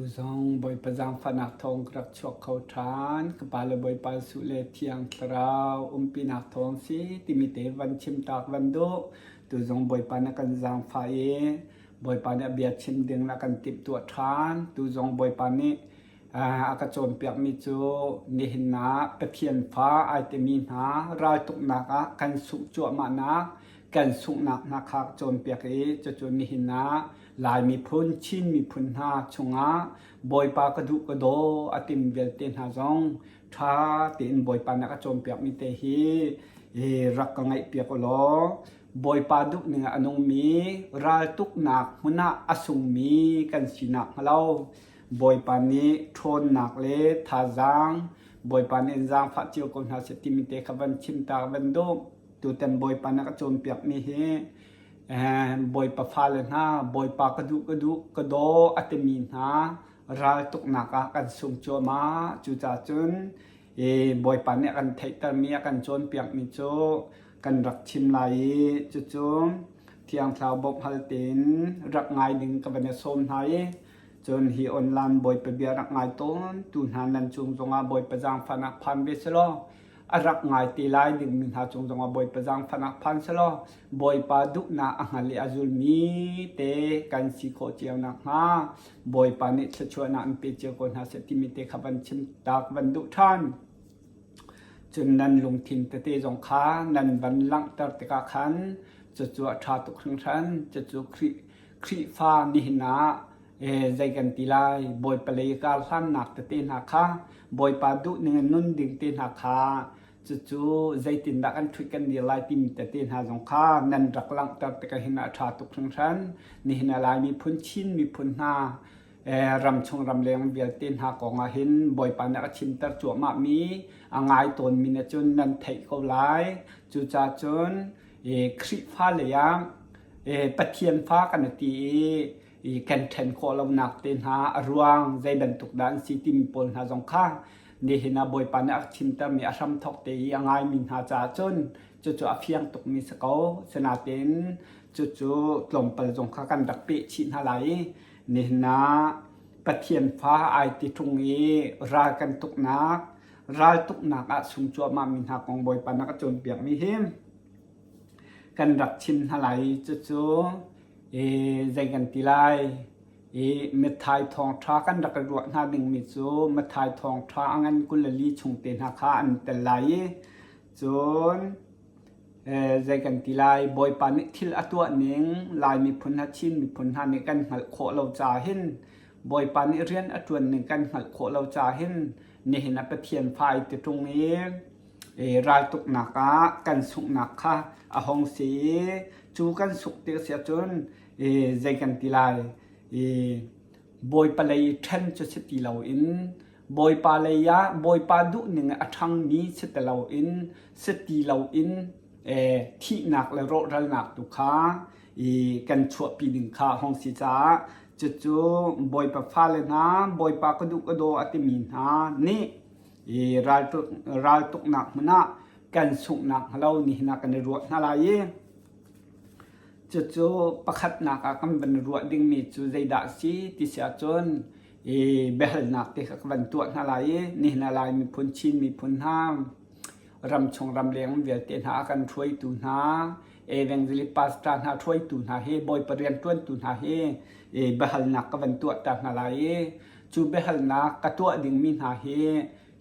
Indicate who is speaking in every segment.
Speaker 1: Zong Bawipa zaangfahnak thawng ka rak chuak kho ṭhan. Ka pa le Bawipa Jesuh le Thiang Thlarau umpinak thawng si timi te van chimtak van duh. Tu zong Bawipa na kan zaangfah i Bawipa nih a bia chim ding na kan timhtuah ṭhan. Tu zong Bawipa nih a ka cawnpiakmi cu nihin ah Pathian fa ai timi hna raltuknak ah kan sungh cuahmahnak kan sunghnak hna kha ka cawnpiak i cucu nihin ah Lai miphun, Chin miphun hna chungah Bawipa ka duh ka daw a tim vialte hna zong ṭha tein Bawipa nih a ka cawnpiakmi te hi rak ka ngaihpiak u law Bawipa duhning ah a nungmi raltuknak hmun ah a sungmi kan sinak hnga lo Bawipa nih ṭhawnnak le thazaang Bawipa nih in zaangfah cio ko hna seh timi te kha van chim ta van duh. Tutan Bawipa nih a ka cawnpiakmi hi Bawipa fale hna, Bawipa ka duh ka duh ka daw a timi hna raltuknak ah kan sung cuahmah. Cucaah cun Bawipa nih a kan theihtermi, a kan cawnpiakmi cu kan rak chim lai i cucu Thiang Thlarau bawmh hal tein rak ngai ding ka van i sawm hna i cun hi online Bawipa bia rak ngai tawn tu hna nan cung zongah Bawipa zaangfahnak phan ve selaw a rak ngai te lai dingmi hna cung zongah Bawipa zaangfahnak phan selaw Bawipa duhnak a hngal i a zulmi te kan si khawh cio nakhnga Bawipa nih thluachuahnak in pe cio ko hna seh timi te kha van chim tak van duh ṭhan. Cun nan lungthin tete zong kha nan van langhter tikah khan cucu a ṭha tuk hringhran. Cucu Khrih Khrihfa nihin ah zei kan ti lai Bawipa lei kar hlannak tete hna kha Bawipa duh ning in nun ding te hna kha cucu zeitindah kan ṭhut kan dir lai timi tete hna zong kha nan rak langhter tikah hin a ṭha tuk hringhran. Nihin ah Lai miphun Chin miphun hna ramchung ramleng vialte hna kong ah hin Bawipa nih a chimter cuahmahmi a ngai tawnmi nih cun nan theih ko lai. Cucaah cun Khrihfa lei ah Pathian fa kan i ti i kan ṭhen khawh lonak te hna a ruang zei bantuk dah an si timi pawl hna zong kha nihin ah Bawipa nih a chimtermi a hramthawk te i a ngaimi hna caah cun cucu a fiang tukmi si ko. Sinain cucu tlawmpal zong kha kan rak peh chih hna lai i nihin ah Pathian fa ai ti ṭung i ral kan tuknak ral tuknak ah sung cuahmahmi hna kong Bawipa nih a ka cawnpiakmi hi kan rak chim hna lai i cucu zei kan ti lai i Matthai thawngṭha kan rak i ruah hna dingmi cu Matthai thawngṭha a ngan 24 chung te hna kha an tel lai i cun zei kan ti lai Bawipa nih thil a tuah ning Lai miphun hna Chin miphun hna nih kan hngalh khawh lo caah hin Bawipa nih rian a ṭuan ning kan hngalh khawh lo caah hin nihin ah Pathian fa ai ti ṭung i raltuknak ah kan sunghnak kha a hung si i cu kan sungh ti a si ahcun zei kan ti lai Bawipa lei ṭhen cu si ti loin Bawipa lei ah Bawipa duhning a ṭhangmi si ti loin si ti loin thihnak le rawhralnak tu kha kan chuahpi ding kha a hung si caah cucu Bawipa fale hna Bawipa ka duh ka daw a timi hna nih raltuknak hmun ah kan sunghnak hnga lo nihin ah kan i ruah hna lai i cucu pakhatnak ah kan van ruah dingmi cu zeidah a si ti si ahcun i biahalnak te kha ka van tuah hna lai i nihin ah Lai miphun Chin miphun hna ramchung ramleng vialte hna a kan hruaitu hna evangelist pastor hna hruaitu hna hi Bawipa rianṭuantu hna hi biahalnak ka van tuah ta hna lai i cu biahalnak ka tuah dingmi hna hi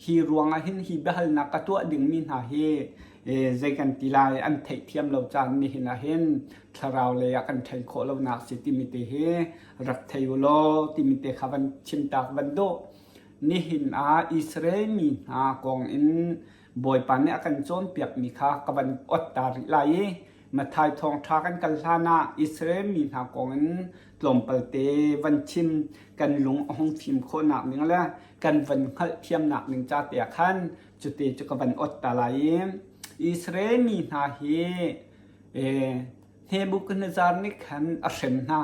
Speaker 1: hi ruangah hin hi biahalnak ka tuah dingmi hna hi zei kan ti lai an theihthiam lo caan nihin ah hin thlarau lei ah kan ṭhen khawh lonak si timi te hi rak thei u law timi te kha van chimtak van duh. Nihin ah Israel mi hna kong in Bawipa nih a kan cawnpiakmi kha ka van ot ta rih lai i Matthai thawngṭha kan kal hlan ah Israel mi hna kong in tlawmpalte van chim kan lung a hung fim khawhnak ding le kan van hngalhthiamnak ding ca te ah khan cute cu ka van ot ta lai i Israel mi hna hi Nebuchadnezzar nih khan a hrem hna.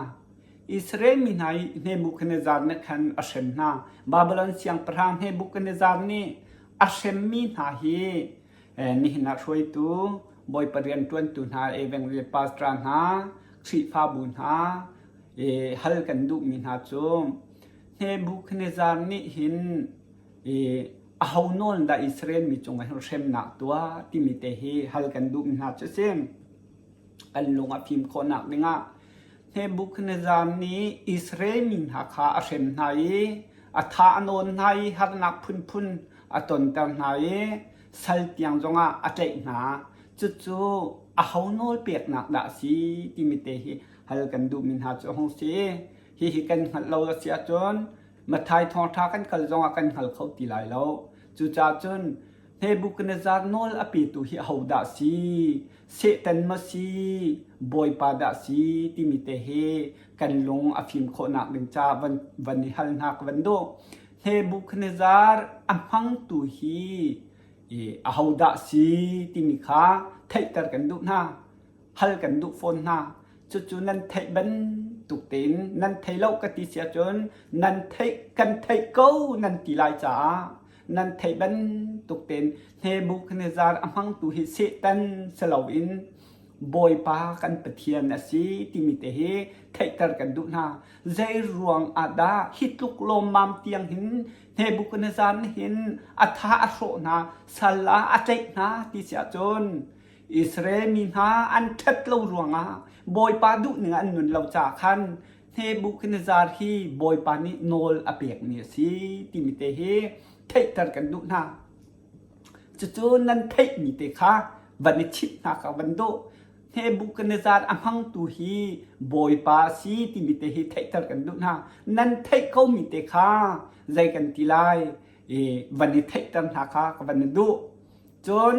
Speaker 1: Israel mi hna i Nebuchadnezzar nih khan a hrem hna. Babylon siangpahrang Nebuchadnezzar nih a hremmi hna hi nihin ah hruaitu Bawipa rianṭuantu hna evangelist pastor hna Khrihfabu hna hal kan duhmi hna cu. Nebuchadnezzar nih hin aho nawl dah Israel mi cungah hin hremnak tuah timi te hi hal kan duh mi hna cu a si. Kan lung a fim khawhnak dingah Nebuchadnezzar nih Israel mi hna kha a hrem hna i a tha a nawn hna i harnak phunphun a tonter hna i sal tiang zongah a tlaih hna. Cucu aho nawl peknak dah a si timi te hi hal kan duhmi hna cu a hung si. Hihi kan hngalh lo a si ahcun Matthai thawngṭha kan kal zongah kan hngal kho ti lai lo. Cucaah cun Nebuchadnezzar nawl a petu hi ahodah a si? Satan maw si? Bawipa dah si? timi te hi kan lung a fim khawhnak ding ca van, van i hal hna ka van duh. Nebuchadnezzar a hmangtu hi ahodah si timi kha theihter kan duh hna. Hal kan duh fawn hna. Cucu nan theih bantuk tein nan thei lo ka ti si ahcun nan theih kan theih ko nan ti lai caah nan theih bantuk tein Nebuchadnezzar a hmangtu hi Satan si loin Bawipa kan Pathian a si timi te hi theihter kan duh hna. Zei ruang ah dah hi tluk lawmmam tiang hin Nebuchadnezzar nih hin a tha a hrawh hna, sal ah a tlaih hna ti si ahcun Israel mi hna an ṭhat lo ruangah Bawipa duhning an nun lo caah khan Nebuchadnezzar hi Bawipa nih nawl a pekmi a si timi te hi theihter kan duh hna. Cucu nan theihmi te kha van i chimh hna kha van duh. Nebuchadnezzar a hmangtu hi Bawipa a si timi te hi theihter kan duh hna. Nan theih komi te kha zei kan ti lai i van i theihter hna kha ka van i duh. Cun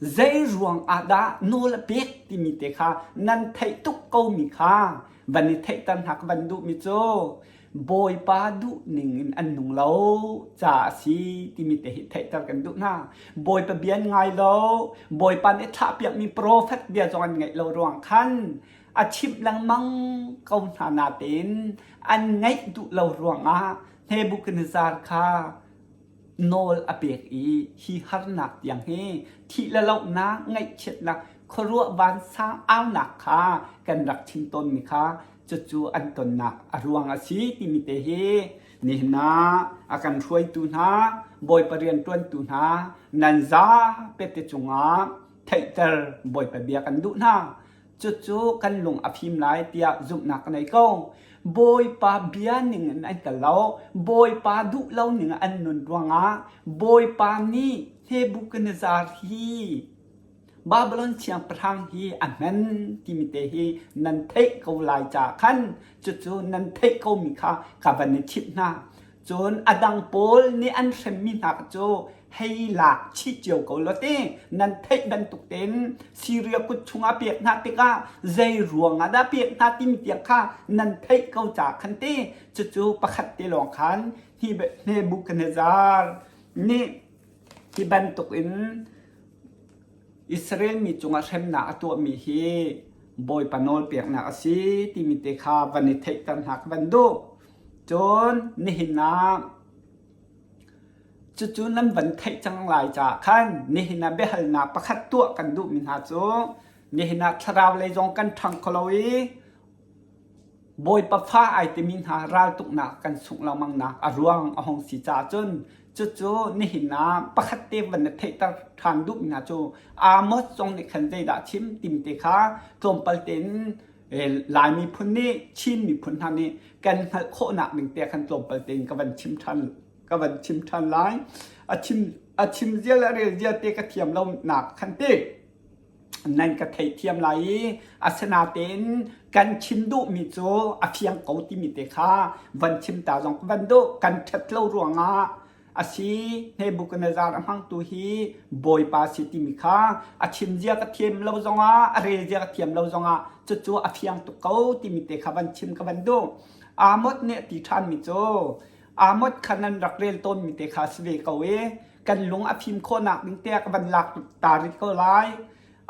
Speaker 1: Zei ruang ah dah nawl a pek timi te kha nan theih tuk komi kha van i theihter hna ka van duhmi cu Bawipa duh ning in an nung lo ca a si timi te hi theihter kan duh hna. Bawipa bia an ngai lo, Bawipa nih thlahpiakmi profet bia zong an ngaih lo ruang khan a chimh lengmang ko hna natein an ngaih duh lo ruangah Nebuchadnezzar kha nawl a pek i hi harnak tiang hi thih le lohnak, ngaihchiatnak, khuaruah vansang aunak kha kan rak chim tawnmi kha cucu an tonnak a ruang a si timi te hi nihin ah a kan hruaitu hna, Bawipa rianṭuantu hna nan zapete cungah theihter Bawipa bia kan duh hna. Cucu kan lung a fim lai tiah zumhnak ka nei ko. Bawipa bia ning in an kal lo. Bawipa duh lo ning an nun ruangah Bawipa nih Nebuchadnezzar hi Babylon siangpahrang hi a hman timi te hi nan theih ko lai caah khan cucu nan theih komi kha ka van i chimh hna. Cun a dang pawl nih an hremmi hna cu hei lak chih cio ko law ti nan theih bantuk tein Syria kut chungah pek hna tikah zei ruang ah dah pek hna timi tiang kha nan theih ko caah khan ti cucu pakhat te lawng khan hi Nebuchadnezzar nih hi bantuk in Israel mi cungah hremnak a tuahmi hi Bawipa nawl peknak a si timi te kha van i theihter hna ka van duh. Cun nihin ah cucu nan van theih cang lai caah khan nihin ah biahalnak pakhat tuah kan duhmi hna cu nihin ah thlarau lei zong kan ṭhang kho lo i Bawipa fa ai timi hna raltuknak kan sungh lengmangnak a ruang a hung si caah cun cucu nihin ah pakhat te van na theihter ṭhan duhmi hna cu Amos zong nih khan zeidah a chim timi te kha tlawmpal tein Lai miphun nih Chin miphun hna nih kan hngalh khawhnak ding te khan tlawmpal tein ka van chim ṭhan ka van chim ṭhan lai. A chim a chim zia le a rel zia te ka thiam lo nak khan ti nan ka theithiam lai i asinatein kan chim duhmi cu a fiang ko timi te kha van chim ta zong ka van duh kan ṭhat lo ruangah a si Nebuchadnezzar a hmangtu hi bawipa si timi kha a chim zia ka thiam lo zongah a rel zia ka thiam lo zongah cucu a fiang tuk ko timi te kha van chim ka van duh Amos nih a ti ṭhanmi cu Amos kha nan rak rel tawnmi te kha si ve ko i kan lung a fim khawhnak ding te ka van lak ta rih ko lai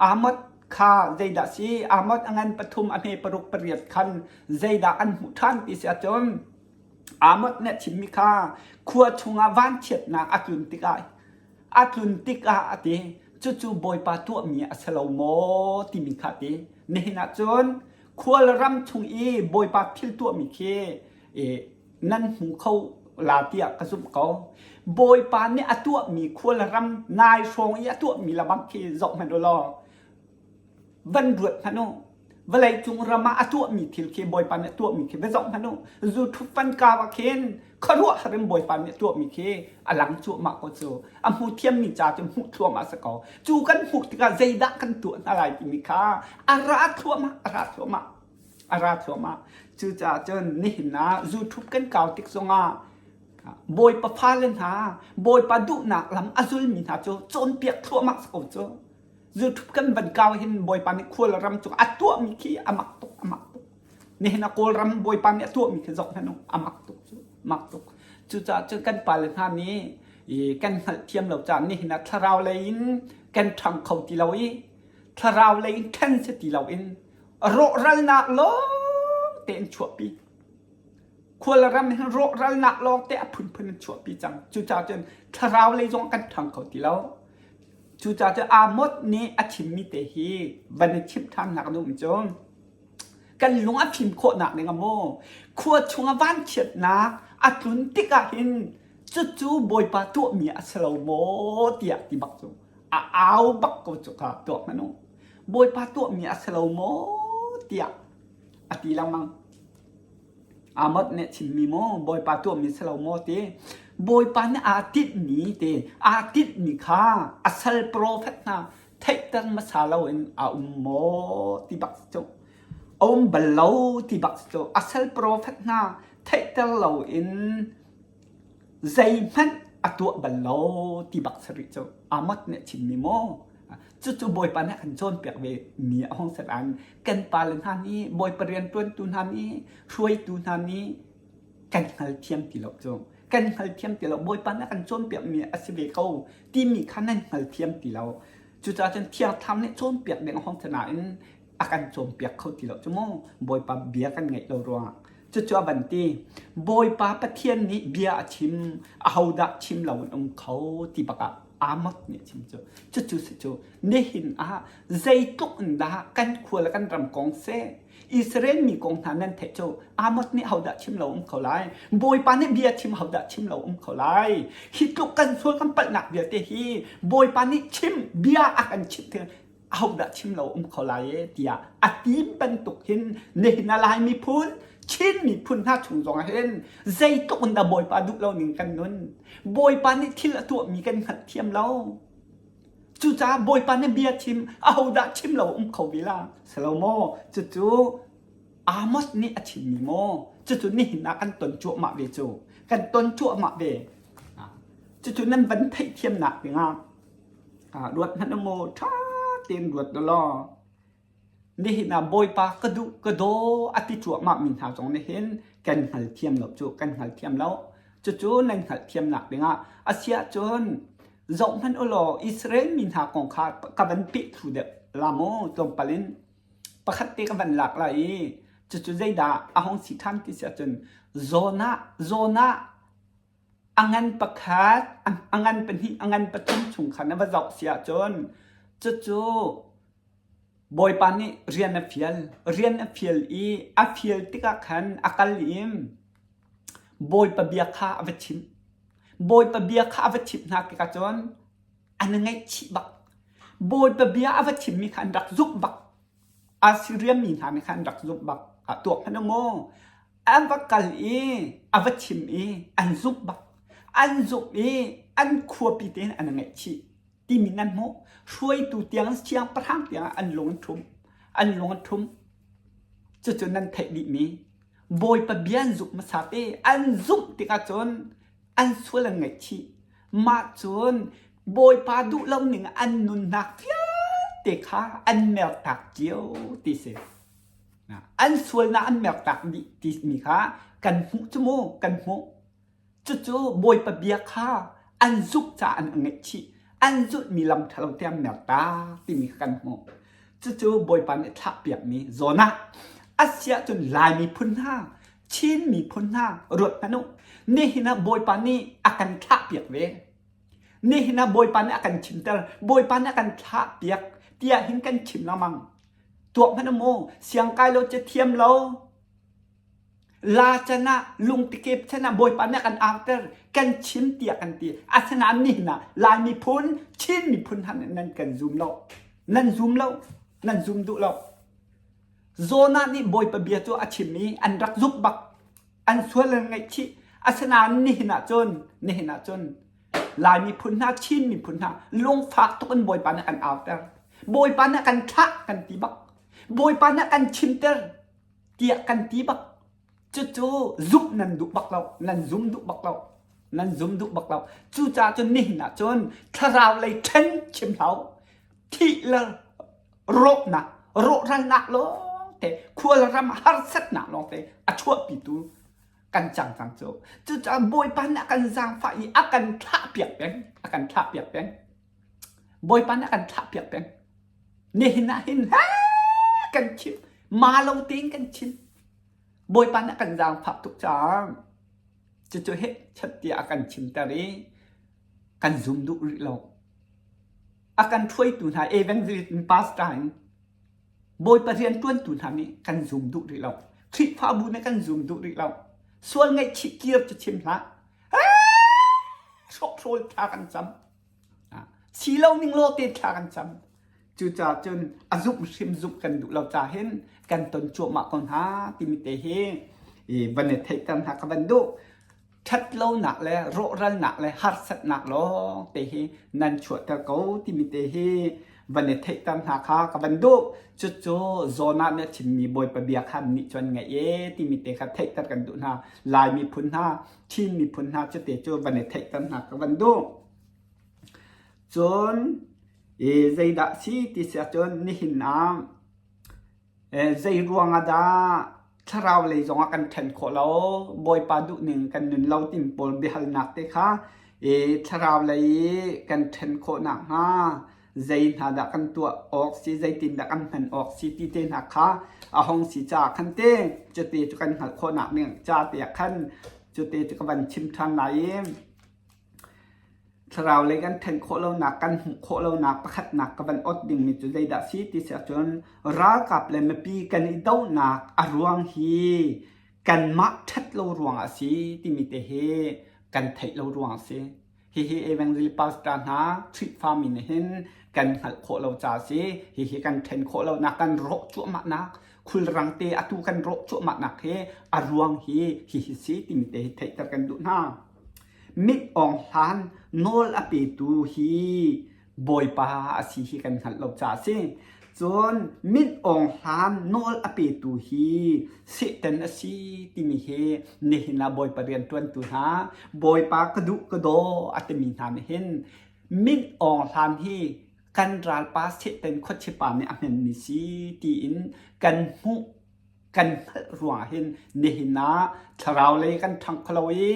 Speaker 1: Amos kha zeidah si Amos a ngan pathum a hme paruk pariat khan zeidah an hmuh ṭhan ti si ahcun Amos nih a chimmi kha khua chungah vanchiatnak a tlun tikah a tlun tikah a ti. Cucu Bawipa tuahmi a si lo maw timi kha a ti. Nihin ah cun khual ram chung i Bawipa thil tuahmi khi i. Nan hmu kho la tiah ka zumh ko. Bawipa nih a tuahmi khual ram nai hrawng i a tuahmi lebang khi zoh hmanh u law van ruat hmanh u. Vawleicung ram ah a tuahmi thil khi Bawipa nih a tuahmi khi va zoh hmanh u. Zu ṭhut van kau ah khin khuaruahhar in Bawipa nih a tuahmi khi a lang cuahmah ko cu. A hmu thiammi ca cu hmuh thluahmah a si ko. Cu kan hmuh tikah zeidah kan tuah hna lai timi kha a ra thluahmah, a ra thluahmah. A ra thluahmah. Cucaah cun nihin ah zu ṭhup kan kau tik zongah Bawipa fale hna, Bawipa duhnak lam a zulmi hna cu cawnpiak thluahmah si ko cu. Zu ṭhup kan van kau hin Bawipa nih khual ram cung a tuahmi khi a mak tuk, a mak tuk. Nihin ah Kawlram Bawipa nih a tuahmi khi zoh hmanh u, a mak tuk cu, mak tuk. Cucaah cun kan pale hna nih i kan hngalhthiam lo caah nihin ah thlarau lei in kan ṭhang kho ti lo i thlarau lei in ṭhen si ti loin rawhralnak lawng te an chuahpi. Khualram hin rawhralnak lawng te a phunphun an chuahpi cang. Cucaah cun thlarau lei zong kan ṭhang kho ti lo. Cucaah cun Amos nih a chimmi te hi van i chimh ṭhan nak duhmi cu kan lung a fim khawhnak ding ah maw khua chungah vanchiatnak a tlun tikah hin cucu Bawipa tuahmi a si lo maw tiah ti bak cu a au bak ko cu kha tuak hmanh u. Bawipa tuahmi a si lo maw tiah a ti lengmang. Amos nih a chimmi maw Bawipa tuahmi si lo maw ti Bawipa nih aa tinhmi ti aa tinhmi kha a sal profet hna theihter hmasa loin a um maw ti bak cu a um bal lo ti bak cu a sal profet hna theihter loin zeihmanh a tuah bal lo ti bak si rih cu Amos nih a chimmi maw Cucu Bawipa nih a kan cawnpiak ve mi a hung si nain kan pale hna nih Bawipa rianṭuantu hna nih hruaitu hna nih kan hngalthiam ti lo cu. Kan hngalthiam ti lo. Bawipa nih a kan cawnpiak mi a si ve ko timi kha nan hngalthiam ti lo. Cucaah cun Thiang Thlarau nih cawnpiak ding a hung si nain a kan cawnpiak kho ti lo cu mu. Bawipa bia kan ngaih lo ruangah. Cucu a van ti. Bawipa Pathian nih bia a chim, ahodah chim lo in um kho ti bak ah Amos nih a chim cu. Cucu si cu nihin ah zeitluk in dah kan khua le kan ram kong seh Israel mi kong hna nan theih cu Amos nih hodah chim lo um kho lai Bawipa nih bia chim hodah chim lo um kho lai hi tluk kan sual kan palhnak vialte hi Bawipa nih chim bia a kan chimh thil ahodah chim lo um kho lai e tiah a ti bantuk hin nihin a Lai miphun Chin miphun hna chung zong ah hin zeitluk in dah Bawipa duh lo ning kan nun Bawipa nih thil a tuahmi kan hngalhthiam lo cucaah Bawipa nih bia chim ahodah chim lo um kho ve la silo maw cucu Amos nih a chimmi maw cucu nihin ah kan ton cuahmah ve cu kan ton cuahmah ve cucu nan van theihthiamnak dingah Ruat hmanh u mu, ṭha tein ruat u law nihin ah Bawipa ka duh ka daw a ti cuahmahmi hna zong nih hin kan hngalthiam lo cu kan hngalthiam lo. Cucu nan hngalhthiamnak dingah a si ahcun zohhmanh u law Israel mi hna kong kha ka van peh thlu deuh la mu tlawmpal in pakhat te ka van lak lai i cucu zeidah a hung si ṭhan ti si ahcun Jonah Jonah A ngan pakhat, a ngan pahnih, a ngan pathum chung kha na va zoh si ahcun cucu Bawipa nih rian a fial. Rian a fial i a fial tikah khan a kal i Bawipa bia kha a va chimh. Bawipa bia kha a va chimh hna tikah cun an i ngaihchih bak. Bawipa bia a va chimmi kha an rak zumh bak. Assiria mi hna nih khan an rak zumh bak. Tuak hmanh u mu. An va kal i a va chim i an zumh bak. An zumh i an khuapi tein an ngaihchih timi nan hmuh. Hruaitu tiang siangpahrang tiang an lung an ṭhum. An lung an ṭhum. Cucu nan theih dihmi Bawipa bia an zumh hmasa te. An zumh tikah cun an sual an ngaihchih. Mah cun Bawipa duh lo ning an nunnak vialte kha an mertak cio ti si. An sualnak an mertak dih timi kha kan hmuh cu mu kan hmuh. Cucu Bawipa bia kha an zumh caah an ngaihchih. An zulhmi lam ṭhalo te an mertak timi kha kan hmuh. Cucu Bawipa nih thlahpiakmi Jonah. Asiahcun Lai miphun hna Chin miphun hna ruat hmanh u. Nihin ah Bawipa nih a kan thlahpiak ve. Nihin ah Bawipa nih a kan chimter, Bawipa nih a kan thlahpiak tiah hin kan chim lengmang. Tuak hmanh u mu, siangkai lo, cathiam lo. La can ah lungtikep chan ah Bawipa nih a kan auter, kan chim tiah kan ti. Asinain nihin ah Lai miphun, Chin miphun hna nih nan kan zum lo. Nan zum lo. Nan zum duh lo. Jonah nih Bawipa bia cu a chim i an rak zumh bak. An sual an ngaihchih. Asinain nihin ah cun, nihin ah cun Lai miphun hna, Chin miphun hna lungfak tuk in Bawipa nih a kan auter. Bawipa nih a kan thlah kan ti bak. Bawipa nih a kan chimter tiah kan ti bak. Cucu zumh nan duh bak lo. Nan zum duh bak lo. Nan zum duh bak lo. Cucaah cun nihin ah cun thlarau lei ṭhen chim hlah u. Thih le rawhnak, rawhralnak lawngte, khualram harsatnak lawngte a chuahpitu kan cang cang cu. Cucaah Bawipa nih a kan zaangfah i a kan thlahpiak peng, a kan thlahpiak peng. Bawipa nih a kan thlahpiak peng. Nihin ah hin kan chim, ma lo tein kan chim. Bawipa nih a kan zaangfah tuk caah cucu heh chat tiah a kan chimter i kan zum duh rih lo. A kan hruaitu hna evangelist pastor in Bawipa rianṭuantu hna nih kan zum duh rih lo. Khrihfabu nih kan zum duh rih lo. Sual ngaihchih kir cu chim hlah. Hrawkhrawl thla kan cam. Si lo ning law te thla kan cam. Cucaah cun a zumh hrim zumh kan duh lo ca hin kan ton cuahmah ko hna timi te hi van i theihter hna ka van duh. Ṭhatlonak le rawhralnak le harsatnak lawng te hi nan chuahter ko timi te hi van i theihter hna kha ka van duh. Cucu Jonah nih a chimmi Bawipa bia kha nih cun ngaih e timi te kha theihter kan duh hna. Lai miphun hna, Chin miphun hna cute cu van i theihter hna ka van duh. Cun zeidah si ti si ahcun nihin ah Zei ruangah dah thlarau lei zongah kan ṭhen khawh lo, Bawipa duhning kan nun lo timi pawl biahalnak te kha thlarau lei i kan ṭhen khawh nakhnga zei hna dah kan tuah awk si, zeitindah kan hman awk si ti te hna kha a hong si caah khan te cuti cu kan hngalh khawhnak ding ca tiah khan cuti cu ka van chim ṭhan lai i Thlarau lei kan ṭhen khawh lonak, kan hmuh khawh lonak pakhatnak ka van ot dingmi cu zeidah si ti si ahcun ralkap le mipi kan i dohnak a ruang hi kanmah ṭhat lo ruangah a si timi te hi kan theih lo ruang a si. Hihi Evangel pastor hna Khrihfami nih hin kan hngalh khawh lo ca a si. Hihi kan ṭhen khawh lonak, kan rawh cuahmahnak, khulrang te atu kan rawh cuahmahnak hi a ruang hi hihi si timi te hi theihter kan duh hna. Mit awng hlan nawl a petu hi Bawipa a si hi kan hngalh lo caah a si. Cun mit awng hlan nawl a petu hi Satan a si timi hi nihin ah Bawipa rianṭuantu hna, Bawipa ka duh ka daw a timi hna nih hin mit awng hlan hi kan ralpa Satan khuachipa nih a hmenmi si tiin kan hmuh kan hngalh ruangah hin nihin ah thlarau lei kan ṭhang kho lo i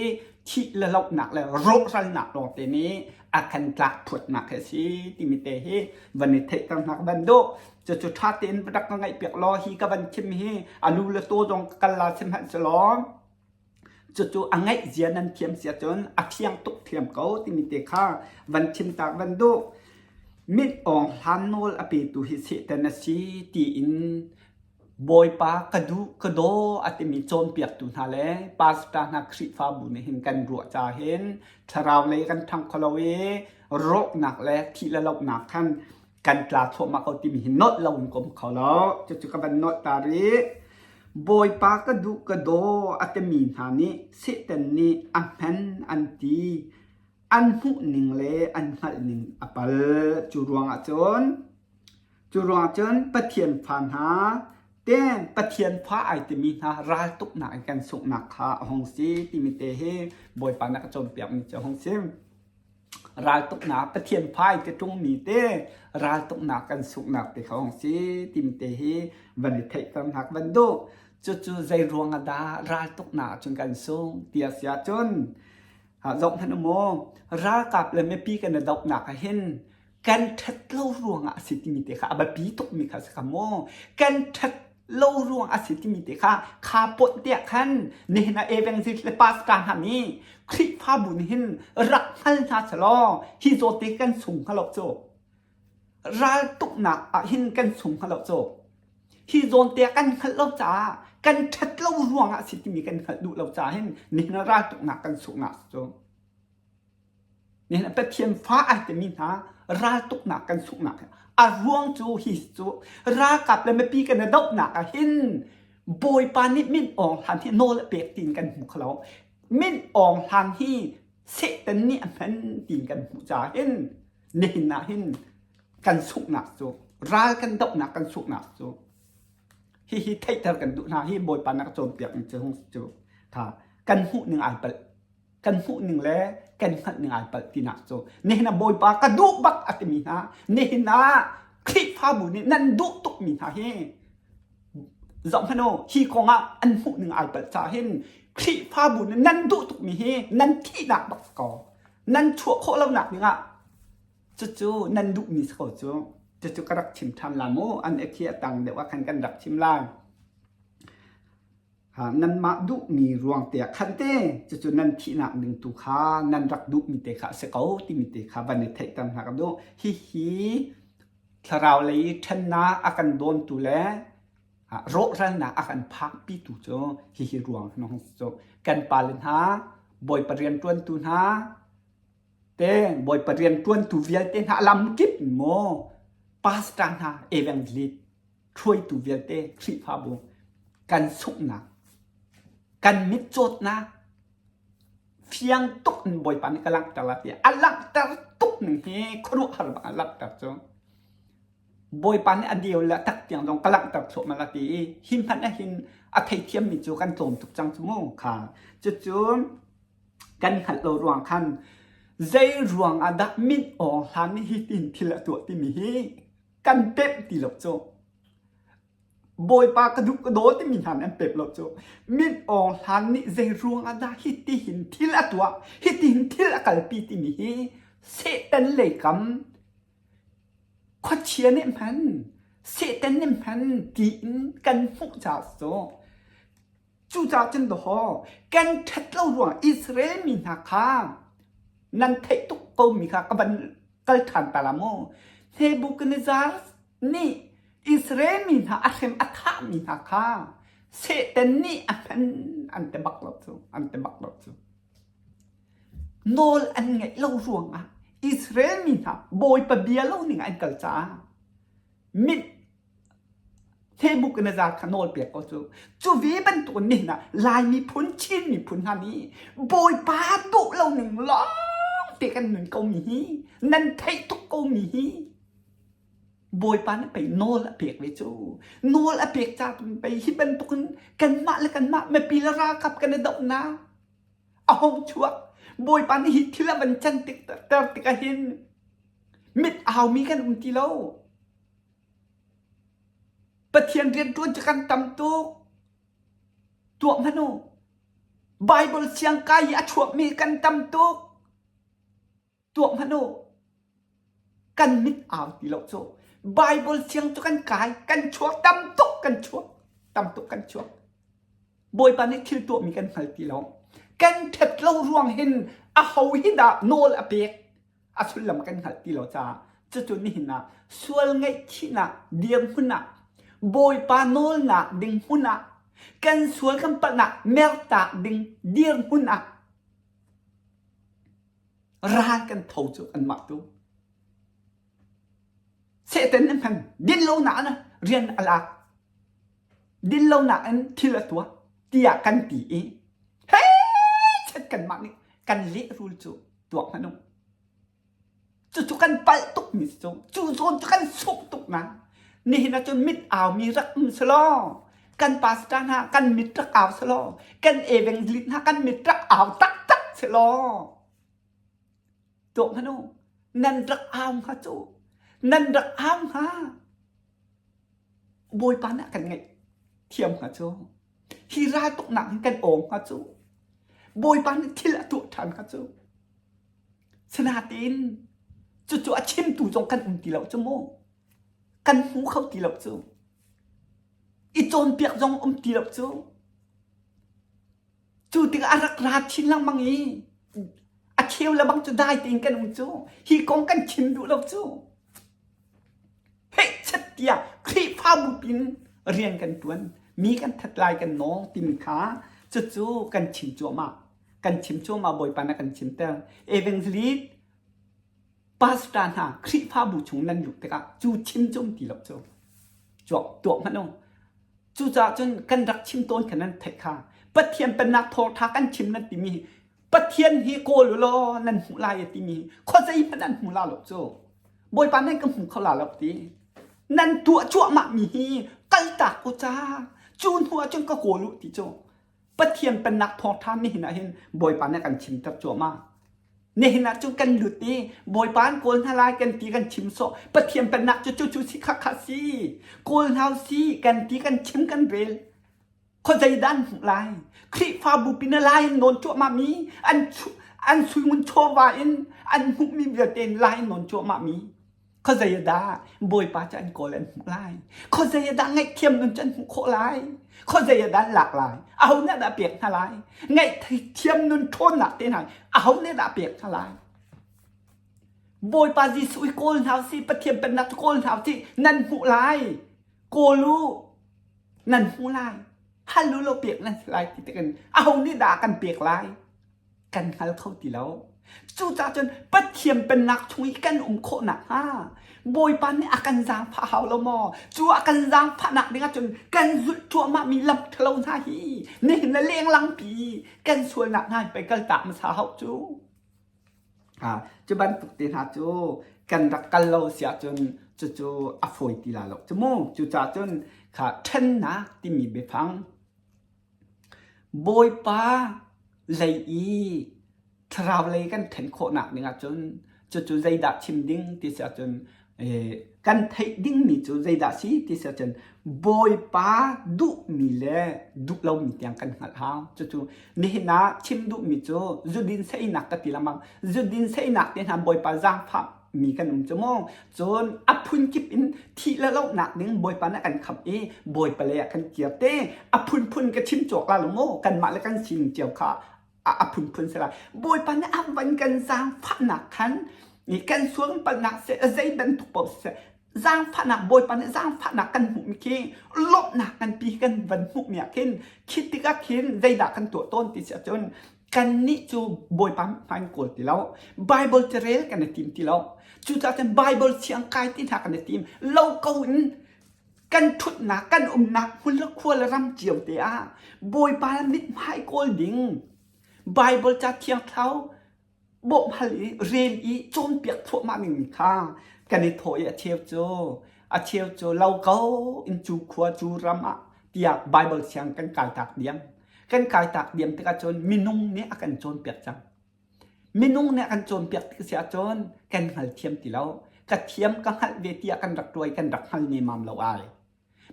Speaker 1: thih le lohnak le rawhralnak lawngte nih a kan tlak phutnak hi a si timi te hi van i theihter hna ka van duh. Cucu ṭha tein rak ka ngaihpiak law hi ka van chim hi a lu le taw zong ka kal la sihmanhsehlaw cucu a ngaih zia nan thiam si ahcun a fiang tuk thiam ko timi te kha van chim tak van duh. Mit awng hlan nawl a petu hi Satan a si tiin Bawipa ka duh ka daw a timi cawnpiaktu hna le pastor hna Khrihfabu nih hin kan ruah ca hin thlarau lei kan ṭhang kho lo i rawknak le thih le lohnak khan kan tla thluahmah ko timi hi nolh lo in ka um kho lo. Cucu ka van nolh ta rih. Bawipa ka duh ka daw a timi hna nih Satan nih a hman an ti. An hmuhning le an hngalhning a pal. Cu ruangah cun Cu ruang cun Pathian fa hna ten Pathian fa ai timi hna raltuknak in kan sunghnak kha a hung si timi te hi Bawipa nih a ka cawnpiakmi cu a hung si. Raltuknak Pathian fa ai ti ṭungmi te raltuknak kan sunghnak te kha a hung si timi te hi van i theihter hna ka van duh. Cucu zei ruang ah dah raltuknak ahcun kan sung ti a si ahcun zoh hmanh u mu ralkap le mipi kan i dohnak ah hin kan ṭhat lo ruangah a si timi te kha a biapi tukmi kha a si kha mu kan ṭhat lo ruang a si timi te kha kha pawt tiah khan nihin ah evangelist le pastor hna nih Khrihfabu nih hin rak hngal hna selaw hi zawt te kan sung hnga lo cu raltuknak ah hin kan sung hnga lo cu hi zawn te kan hngalh lo caah. kan ṭhat lo ruangah a si timi kan hngalh duh lo caah hin nihin ah raltuknak kan sunghnak cu nihin ah Pathian fa ai timi hna raltuknak kan sunghnak a ruang cu hi cu ralkap le mipi kan i dohnak ah hin Bawipa nih Min Aung Hlaing hi nawl a pek tiin kan hmu kho lo. Min Aung Hlaing hi Satan nih a hman tiin kan hmuh caah hin nihin ah hin kan sunghnak cu ral kan dohnak kan sunghnak cu hihi theihter kan duh hna hi Bawipa na ka cawnpiak ning cu hung cu kha kan hmuh ning ai palh kan hmuh ning le kan hngalh ning ai palh tinak cu nihin ah Bawipa ka duh bak a timi hna nihin ah Khrihfabu nih nan duh tukmi hna hi zoh hmanh u hi kong ah an hmuh ning ai palh caah hin Khrihfabu nih nan duh tukmi hi nan thihnak bak si ko nan chuah khawh lonak ding ah cucu nan duhmi si ko cu cucu ka rak chim ṭhan la mu an khi a tang deuh ah khan kan rak chim lai nanmah duhmi ruang te ah khan te cucu nan thihnak ding tu kha nan rak duhmi te kha a si ko timi te kha van i theihter hna ka duh hihi thlarau lei ṭhennak a kan dawntu le rawhralnak a kan phakpitu cu hihi ruang cu kan pale hna bawipa rianṭuantu hna te bawipa rianṭuantu vialte hna lamkip maw pastor hna evangelist hruaitu vialte Khrihfabu kan sunghnak kan mitcawtnak fiang tuk in Bawipa nih ka langhter la tiah a langhter tuk ning hi khuaruahhar bang a langhter cu Bawipa nih a deu le tak tiang zong ka langhter thluahmah la ti i hi hmanh ah hin a theithiammi cu kan tlawm tuk cang cu mu kha cucu kan hngalh lo ruang khan zei ruang ah dah mit awng hlan nih hi tin thil a tuah timi hi kan pemh ti lo cu Bawipa ka duh ka daw timi hna nih an pemh lo cu Min Aung Hlaing nih zei ruang ah dah hiti hin thil a tuah hiti hin thil a kalpi timi hi Satan lei kam khuachia nih hman Satan nih hman tiin kan hmuh caah cu Cucaah cun dawhaw kan ṭhat lo ruangah Israel mi hna kha nan theih tuk komi kha ka van kal ṭhan ta la mu. Nebuchadnezzar nih Israel mi hna a hrem a thahmi hna kha Satan nih a hman an ti bak lo cu, an ti bak lo cu. Nawl an ngeih lo ruangah Israel mi hna Bawipa bia lo ning an kal caah mit Facebook in a zar kha nawl pek ko cu. Cu ve bantuk in nihin ah Lai miphun, Chin miphun hna nih Bawipa duh lo ning lawng te kan nun ko mi hi, nan theih tuk ko mi hi, Bawipa nih pei nawl a pek ve cu. Nawl a pek ca pei hi bantuk in kanmah le kanmah mipi le ralkap kan i dohnak a hung chuak. Bawipa nih hi thil a van can tik ter tik ah hin mit aumi kan um ti lo. Pathian rianṭuan cu kan tam tuk. Tuah hmanh u. Baibal siangkai i a chuakmi kan tam tuk. Tuah hmanh u. Kan mit au ti lo cu. Baibal siang cu kan kai, kan chuak tam tuk kan chuak. Tam tuk kan chuak. Bawipa nih thil tuahmi kan hngal ti lo. Kan ṭhat lo ruang hin aho hi dah nawl a pek? A sullam kan hngalh ti lo caah cucu nihin ah sual ngaihchihnak dirhmun ah Bawipa nawlnak ding hmun ah kan sual kan palhnak mertak ding dirhmun ah ral kan tho cu anmah tu Satan nih hman dinlonak in rian a lak dinlonak in thil a tuah tiah kan ti i hei chet kanmah nih kan lehrul cu tuak hmanh u. Cucu kan palh tukmi si cu. Cu zawn cu kan sungh tuk na. Nihin ah cun mit aumi rak um selaw kan pastor hna kan mit rak au selaw kan evangelist hna kan mit rak au taktak selaw tuak hmanh u nan rak au hnga cu nan rak au hnga Bawipa nih a kan ngaih thiam hnga cu hi raltuknak hin kan awng hnga cu Bawipa nih thil a tuah ṭhan hnga cu sinain cucu a chimtu zong kan um ti lo cu mu kan hmu kho ti lo cu i cawnpiak zong um ti lo cu cu tikah a rak ra chin lengmang i a cheu le bang cu dai tein kan um cu hi kong kan chim duh lo cu Hehchet tiah Khrihfabu pin rian kan ṭuan. Mi kan that lai kan nawng timi kha cucu kan chim cuahmah. Kan chim cuahmah Bawipa na kan chimter. Evangelist pastor hna Khrihfabu chung nan luh tikah cu chim cu um ti lo cu. Cuak tuah hmanh u. Cucaah cun kan rak chim tawn kha nan theih kha. Pathian pennak thawngṭha kan chim nan timi Pathian hi kawl u law nan hmuh lai a timi khuazei hmanh an hmu la lo cu. Bawipa nan ka hmu kho la lo ti. Nan tuah cuahmah mi hi kaltak u ca. Cu hnu ah cun ka kawl u ti cu. Pathian pennak thawngṭha nihin ah hin Bawipa nih a kan chimter cuahmah. Nihin ah cun kan lut i Bawipa an kawl hna lai kan ti kan chim sawh. Pathian pennak cu cucu si kha kha si. Kawl hna u si kan ti kan chim kan rel. Khuazei dah an hmuh lai? Khrihfabu pin a lai in nawn cuahmah mi an an suingun chawva in an hmuhmi vialte in lai in nawn cuahmah mi khuazei dah Bawipa cu an kawl an hmuh lai? Khuazei dah ngaihthiam nun cu an hmuh khawh lai? Khuazei dah an lak lai? Aho nih dah pek hna lai? Ngaihthiam nun ṭhawnnak te hna aho nih dah pek hna lai? Bawipa Jesuh i kawl hna usih, Pathian pennak cu kawl hna usih, nan hmuh lai. Kawl u, nan hmu lai hal u law pek nan si lai ti tikin aho nih dah a kan pek lai kan hngal kho ti lo cucaah cun Pathian pennak chung i kan um khawh nakhnga Bawipa nih a kan zaangfah hau lo maw cu a kan zaangfahnak ding ahcun kan zulh cuahmah mi lam ṭhalo hna hi nihin le lenglang pi kan sualnak hna hi pei kaltak hmasa hau cu Cu bantuk te hna cu kan rak kal lo si ahcun cucu a fawi ti la lo cu mu. Cucaah cun kha ṭhennak timi biafang Bawipa lei i thlarau lei kan ṭhen khawhnak ding ahcun cucu zeidah chim ding ti si ahcun kan theih dingmi cu zeidah si ti si ahcun Bawipa duhmi le duh lomi tiang kan hngalh hau. Cucu nihin ah chim duhmi cu zudin seinak ka ti lengmang. Zudin seinak te hna Bawipa zaangfah mi kan um cu mu. Cun a phunkip in thih le lohnak ding Bawipa nih a kan khamh i Bawipa lei ah kan kir te. A phunphun ka chim cawk la lo mu. Kanmah le kan sining cio kha a phunphun si lai. Bawipa nih a van kan zaangfahnak khan kan sual palhnak seh zei bantuk paoh seh zaangfahnak Bawipa nih zaangfahnak kan hmuhmi khi lawmhnak nganpi kan van hmuhmi ah khin khi tikah khin zeidah kan tuah tawn ti si ahcun kannih cu Bawipa hmai in kawl ti lo Bible ti rel kan i tim ti lo cucaah cun Bible siang kai ti hna kan i tim lo ko in kan ṭhutnak kan umnak hmun le khua le ram cio te ah Bawipa mithmai kawl ding Bible ca thiang thlarau bawmh hal i rel i cawnpiak thluahmah ning kha kan i thawh i a cheu cu a cheu cu lo ko in cu khua cu ram ah tiah Bible siang kan kai tak diam kan kai tak diam tikah cun minung nih a kan cawnpiak cang Minung nih a kan cawnpiak tik si ahcun kan hngalthiam ti lo. Ka thiam ka hngalh ve tiah kan rak tuai kan rak hngal nemam lo ai.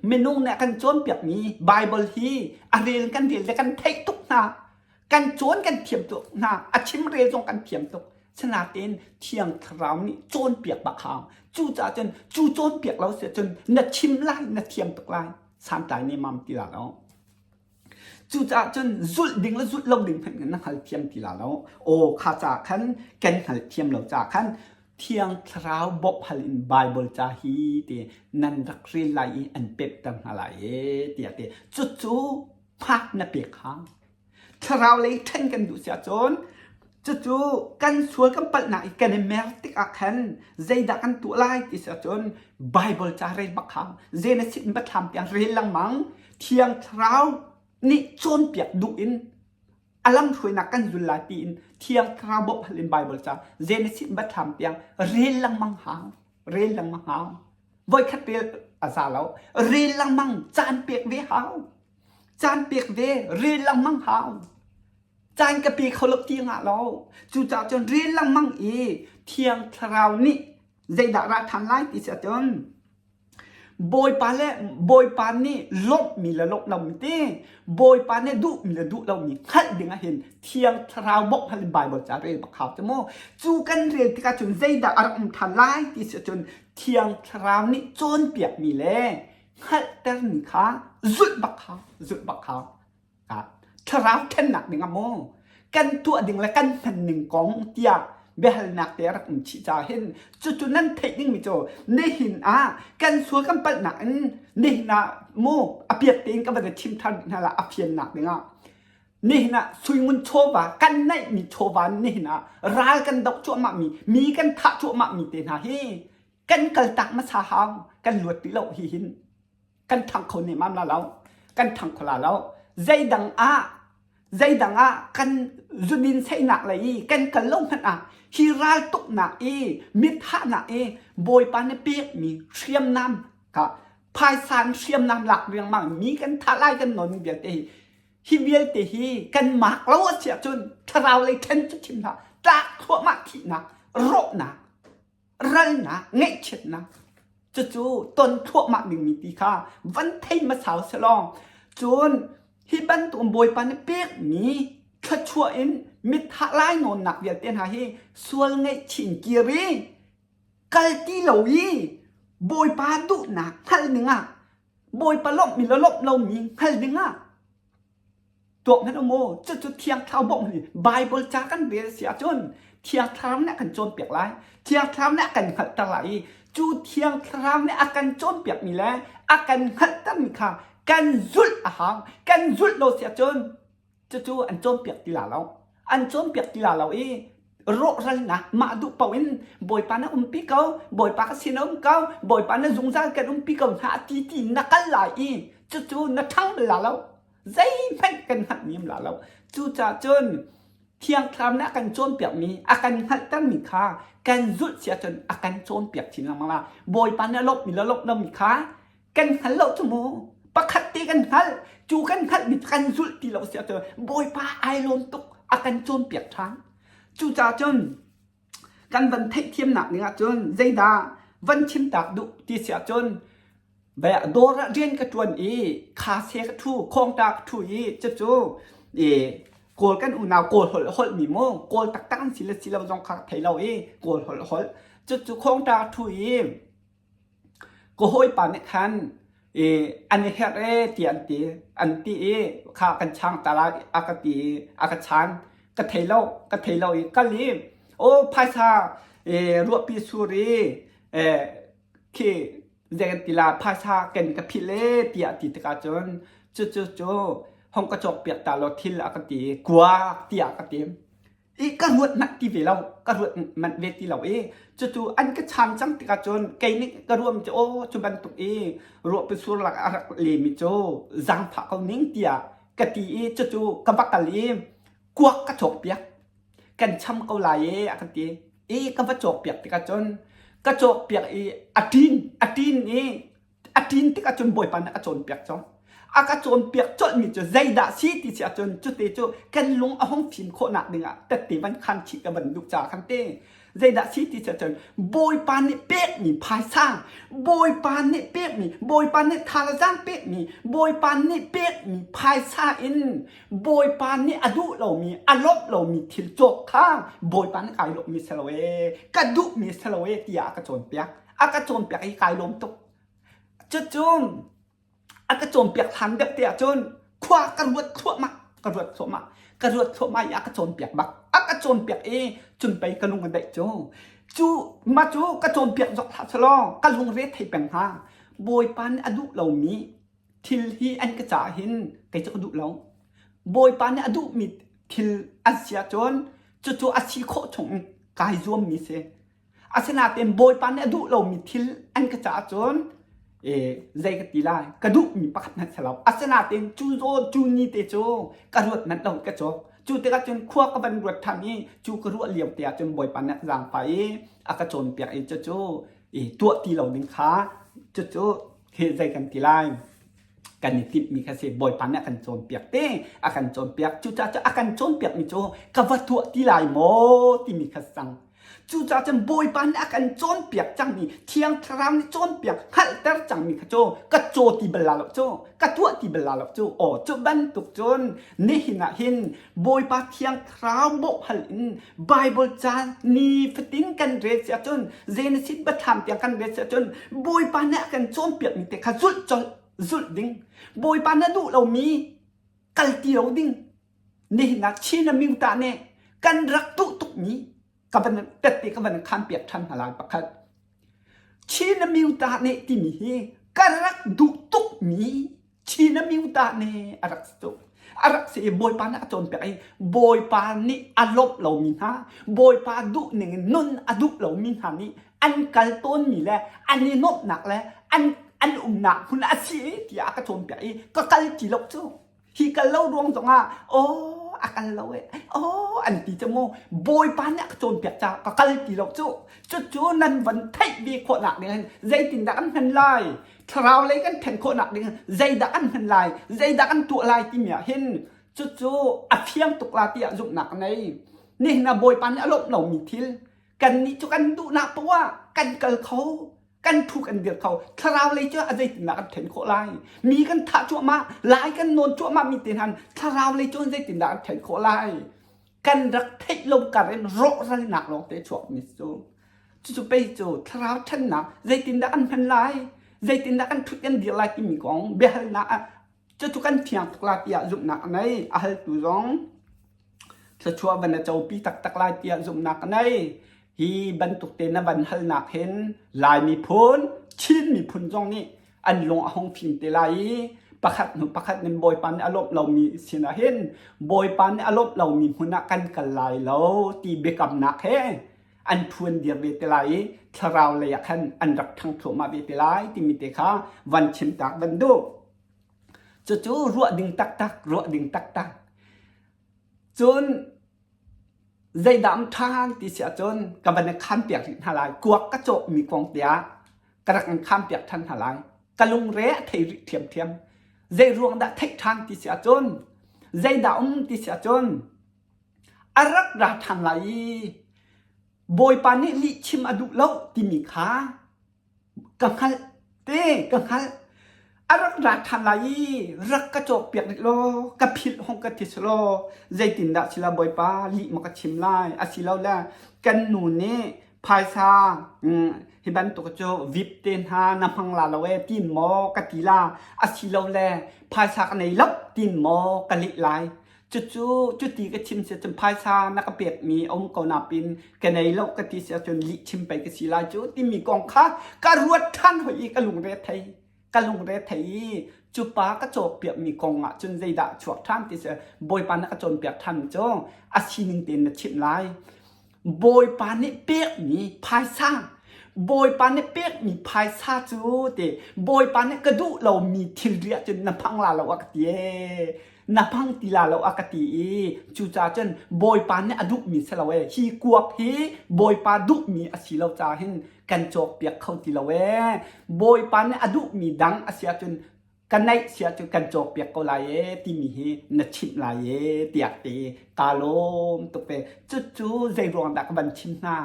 Speaker 1: Minung nih a kan cawnpiakmi Bible hi a rel kan rel le kan theih tuk hna. Kan cawn kan thiam tuk hna. A chim rel zong kan thiam tuk. Sinain Thiang Thlarau nih cawnpiak bak hau. Cucaah cun cu cawnpiak lo si ahcun na chim lai na thiam tuk lai. Santlai nemam ti la lo. Cucaah cun zulh ding le zulh lo ding hmanh na hngalthiam ti la lo. Aw kha ca khan kan hngalthiam lo ca khan Thiang Thlarau bawmh hal in Baibal ca hi ti nan rak rel lai i an pemhter hna lai ee tiah ti. Cucu hmak na pek hau. Thlarau lei ṭhen kan duh si ahcun cucu kan sual kan palhnak i kan i mer tikah khan zeidah kan tuah lai ti si ahcun Baibal ca rel bak hau. Genesis in Biathlam tiang rel lengmang. Thiang Thlarau nih cawnpiak duh in a lamhruainak kan zul lai tiin Thiang Thlarau bawmh hal in Baibal ca Genesis in Biathlam tiang rel lengmang hau. Rel lengmang hau. Voikhat rel a za lo. Rel lengmang caan pek ve hau. Caan pek ve rel lengmang hau. Caan ka pe kho lo ti ngah lo. Cucaah cun rel lengmang i Thiang Thlarau nih zeidah ra ṭhan lai ti si ahcun Bawipa le Bawipa nih lawmhmi le lawmh lomi ti Bawipa nih duhmi le duh lomi hngalh ding ahhin Thiang Thlarau bawmh hal in Baibal ca rel bak hau cu mu. Cu kan rel tikah cun zeidah a rak um ṭhan lai ti si ahcun Thiang Thlarau nih cawnpiakmi le hngalhtermi kha zulh bak hau, zulh bak hau. Thlarau ṭhennak ding ah maw kan tuah ding le kan hman ning kong tiah Biahalnak te a rak um chih caah hin cucu nan theih dingmi cu nihin ah kan sual kan palhnak in nihin ah mu a piat tein ka van i chim than hna la a fiannak dingah nihin ah suingun chawva kan neihmi chawva nihin ah ral kan doh cuahmah mi mi kan thah cuahmah mi te hna hi kan kaltak hmasa hau kan luat ti lo hi hin kan thang kho ne mam la lo kan thang kho la lo zeidang ah zeidang ah kan zudin seinak lei i kan kal lo hmanh ah hi ral tuknak i mithahnak i bawipa nih pekmi hriamnam ka phaisan hriamnam lak riangmang mi kan thah lai kan non vialte hi hi vialte hi kan mak lo a si ahcun thlarau lei then cu chim hlah tlak thluahmah thihnak rawhnak ralnak ngaihchiatnak cucu ton thluahmah dingmi ti kha van thei hmasa selaw cun hi bantuk Bawipa nih pekmi thluachuah in mithah lainawnnak vialte hna hi sual ngaihchih in kir i kal ti lo i Bawipa duhnak hngalh dingah Bawipa lawmhmi le lawmh lomi hngal dingah Tuak hmanh um u, cucu Thiang Thlarau bawmh hi Baibal ca kan rel si ahcun Thiang Thlarau nih a kan cawnpiak lai. Thiang Thlarau nih a kan hngalhter lai i cu Thiang Thlarau nih a kan cawnpiakmi le a kan hngalhtermi kha kan zulh a hau. Kan zulh lo si ahcun cucu an cawnpiak ti la lo. An cawnpiak ti la lo i rawhralnak mah duh paoh in Bawipa na umpi ko, Bawipa ka sin a um ko, Bawipa na zungzal kan umpi ko hna ti ti na kal lai i cucu na ṭhang bal la lo. Zeihmanh kan hngalh niam la lo. Cucaah cun Thiang Thlarau nih a kan cawnpiakmi, a kan hngalhtermi kha kan zulh si ahcun a kan cawnpiak chin lengmang la. Bawipa nih a lawmhmi le lawmh lomi kha kan hngal lo cu mu. Pakhat te kan hngalh, cu kan hngalhmi kan zulh ti lo si ahcun Bawipa ai lawm tuk, a kan cawnpiak ṭhan. Cucaah cun kan van theihthiamnak ding ahcun zeidah van chimtak duh ti si ahcun Dawr ah rian ka ṭuan i khase ka ṭhu, khawngta ka ṭhu i cucu i Kawl kan unau Kawl holh a holhmi mu Kawl taktak an si le si lo zong kha ka thei lo i Kawl holh a holh. Cucu khawngta ka ṭhu i ka hawipa nih khan i an i herh ee tiah an ti. An ti i kha kan chang ta lai a ka ti i a ka chan. Ka thei lo, ka thei lo i kal i aw phaisa i ruahpi sur i khi zei kan ti la phaisa ken ka philh ee tiah ti tikah cun cucu cu hong ka cawk piak ta law thil a ka ti kuak tiah ka ti i ka ruat manh ti ve lo ka ruat manh ve ti lo i cucu an ka chan cang tikah cun kei nih ka ruam cu aw cu bantuk i ruah pasur lak a rak lemi cu zaangfah ko ning tiah ka ti i cucu ka va kal i kuak ka cawk piak kan cham ko lai e a kan ti i ka va cawk piak tikah cun ka cawk piak i a ṭin a ṭin i a ṭin tikah cun Bawipa nih a cawnpiak cang a ka cawnpiak colhmi cu zeidah si ti si ahcun cute cu kan lung a hung fim khawhnak dingah tette van khan chih ka van duh caah khan te zeidah si ti si ahcun Bawipa nih pekmi phaisa Bawipa nih pekmi Bawipa nih thazaang pekmi Bawipa nih pekmi phaisa in Bawipa nih a duh lomi, a lawmh lomi thil cawk kha Bawipa nih kai lawmhmi si lo ee, ka duhmi si lo ee tiah a ka cawnpiak. A ka cawnpiak i kai lawm tuk. Cucu a ka cawnpiak hlan deuh te ahcun khua ka ruat thluahmah, ka ruat thluahmah, ka ruat thluahmah i a ka cawnpiak bak. A ka cawnpiak i cun pei ka lung a daih cu. Cu mah cu ka cawnpiak zok hlah selaw ka lungre thei peng hnga. Bawipa nih a duh lomi thil hi an ka caah hin kei cu ka duh lo. Bawipa nih a duhmi thil an si ahcun cucu a si khawh chung in kai zuammi si. Asinain Bawipa nih a duh lomi thil an ka caah cun zei ka ti lai ka duhmi pakhat hmanh si lo. Asinain cu zaw cu ni te cu ka ruat manh lo ka cawk. Cu tikah cun khua ka van ruat ṭhan i cu ka ruah lio te ah cun Bawipa nih a ka zaangfah i a ka cawnpiak i cucu i tuah ti lo ding kha cucu hi zei kan ti lai kan i timhmi kha si bawipa nih a kan cawnpiak te a kan cawnpiak cucaah cu a kan cawnpiakmi cu ka va tuah ti lai maw timi kha cang cucaah cun bawipa nih a kan cawnpiak cangmi thiang thlarau nih cawnpiak hngalhter cangmi kha cu ka caw ti bal la lo cu ka tuah ti bal la lo cu aw cu bantuk cun nihin ah hin bawipa thiang thlarau bawh hal in Bible ca nifatin kan rel si ahcun Genesis biathlam tiang kan rel si ahcun Bawipa nih a kan cawnpiakmi te kha zulh colh zulh ding Bawipa nih a duh lomi kal ti lo ding nihin ah Chin a miuta nih kan rak duh tukmi. Ka van tette ka van khan piak ṭhan hna lai pakhat. Chin Amyota nih timi hi ka rak duh tukmi Chin Amyota nih a rak si tuk. A rak si i Bawipa nih a cawnpiak i Bawipa nih a lawmh lomi hna, Bawipa duh ning in nun a duh lomi hna nih an kal tawnmi le an i nuamhnak le an an umnak hmun a si tiah a ka cawnpiak i ka kal ti lo cu. Hi kal lo ruang zongah aw a kal lo e aw an ti cu mu Bawipa nih a ka cawnpiak caah ka kal ti lo cu. Cucu nan van theih ve khawhnak ding hin zeitindah kan hman lai? Thlarau lei kan then khawhnak ding zeidah kan hman lai? Zeidah kan tuah lai timi ah hin cucu a fiang tuk la tiah zumhnak ka nei. Nihin ah Bawipa nih a lawmh lomi thil kannih cu kan duhnak poah kan kal kho kan thu kan dir kho thlarau lei cu a zeitindah kan then khawh lai mi kan thah cuahmah lai kan nawn cuahmah mi te hna thlarau lei cu zeitindah kan then khawh lai kan rak theih lo kar in rawhralnak lawng te chuak mi cu cucu pei cu thlarau ṭhannak zeitindah kan hman lai zeitindah kan ṭhut kan dir lai timi kong biahalnak ah cucu kan fiang tuk la tiah zumhnak a ngei a haltu zong thluachuah van a copi taktak lai tiah zumhnak a ngei hi bantuk te na van halnak hin Lai miphun Chin miphun zong nih an lung a hung fim te lai i pakhat hnu pakhat nin Bawipa nih a lawmh lomi sinah hin Bawipa nih a lawmh lomi hmun ah kan kal lai lo ti biakamnak he an phuan dir ve te lai i thlarau lei ah khan an rak ṭhang thluahmah ve te lai timi te kha van chim tak van duh. Cucu ruah ding taktak, ruah ding taktak. Cun zeidah am ṭhan ti si ahcun ka van i khan piak rih hna lai. Kuak ka cawkmi kong tiah ka rak in khan piak ṭhan hna lai. Ka lungre a thei rih ṭhiamṭhiam. Zei ruang dah theih ṭhan ti si ahcun zeidah um ti si ahcun a rak ra ṭhan lai i Bawipa nih lihchim a duh lo timi kha ka hngalh te ka hngalh. A rak ra ṭhan lai i rak ka cawkpiak rih law ka philh hong ka ti selaw zeitindah sila Bawipa lih maw ka chim lai asilole kan nu nih phaisa hi bantuk cu vip te hna na hmang la lo e tin maw ka ti la asilole phaisa ka nei lo tin maw ka leh lai Cucu cuti ka chim si ahcun phaisa na ka pekmi a um ko napin ka nei lo ka ti si ahcun lih chim pei ka si lai cu timi kong kha ka ruat ṭhan hoi i ka lungre thei. Ka lungre thei i cu pa ka cawkpiakmi kong ah cun zeidah a chuak ṭhan ti si Bawipa na ka cawnpiak ṭhan cu a sining tein na chimh lai. Bawipa nih pekmi phaisa Bawipa nih pekmi phaisa cu ti Bawipa nih ka duh lomi thilri ah cun na hmang la lo a ka ti ee. Na hmang ti la lo a ka ti i cucaah cun Bawipa nih a duhmi si lo ee. Hi kuak hi Bawipa duhmi a si lo caah hin kan cawkpiak kho ti lo ee. Bawipa nih a duhmi dang a si ahcun ka naih si ahcun kan cawkpiak ko lai ee timi hi na chimh lai ee tiah ti kaa lawm tuk ve. Cucu zei ruang dah ka van chim hna?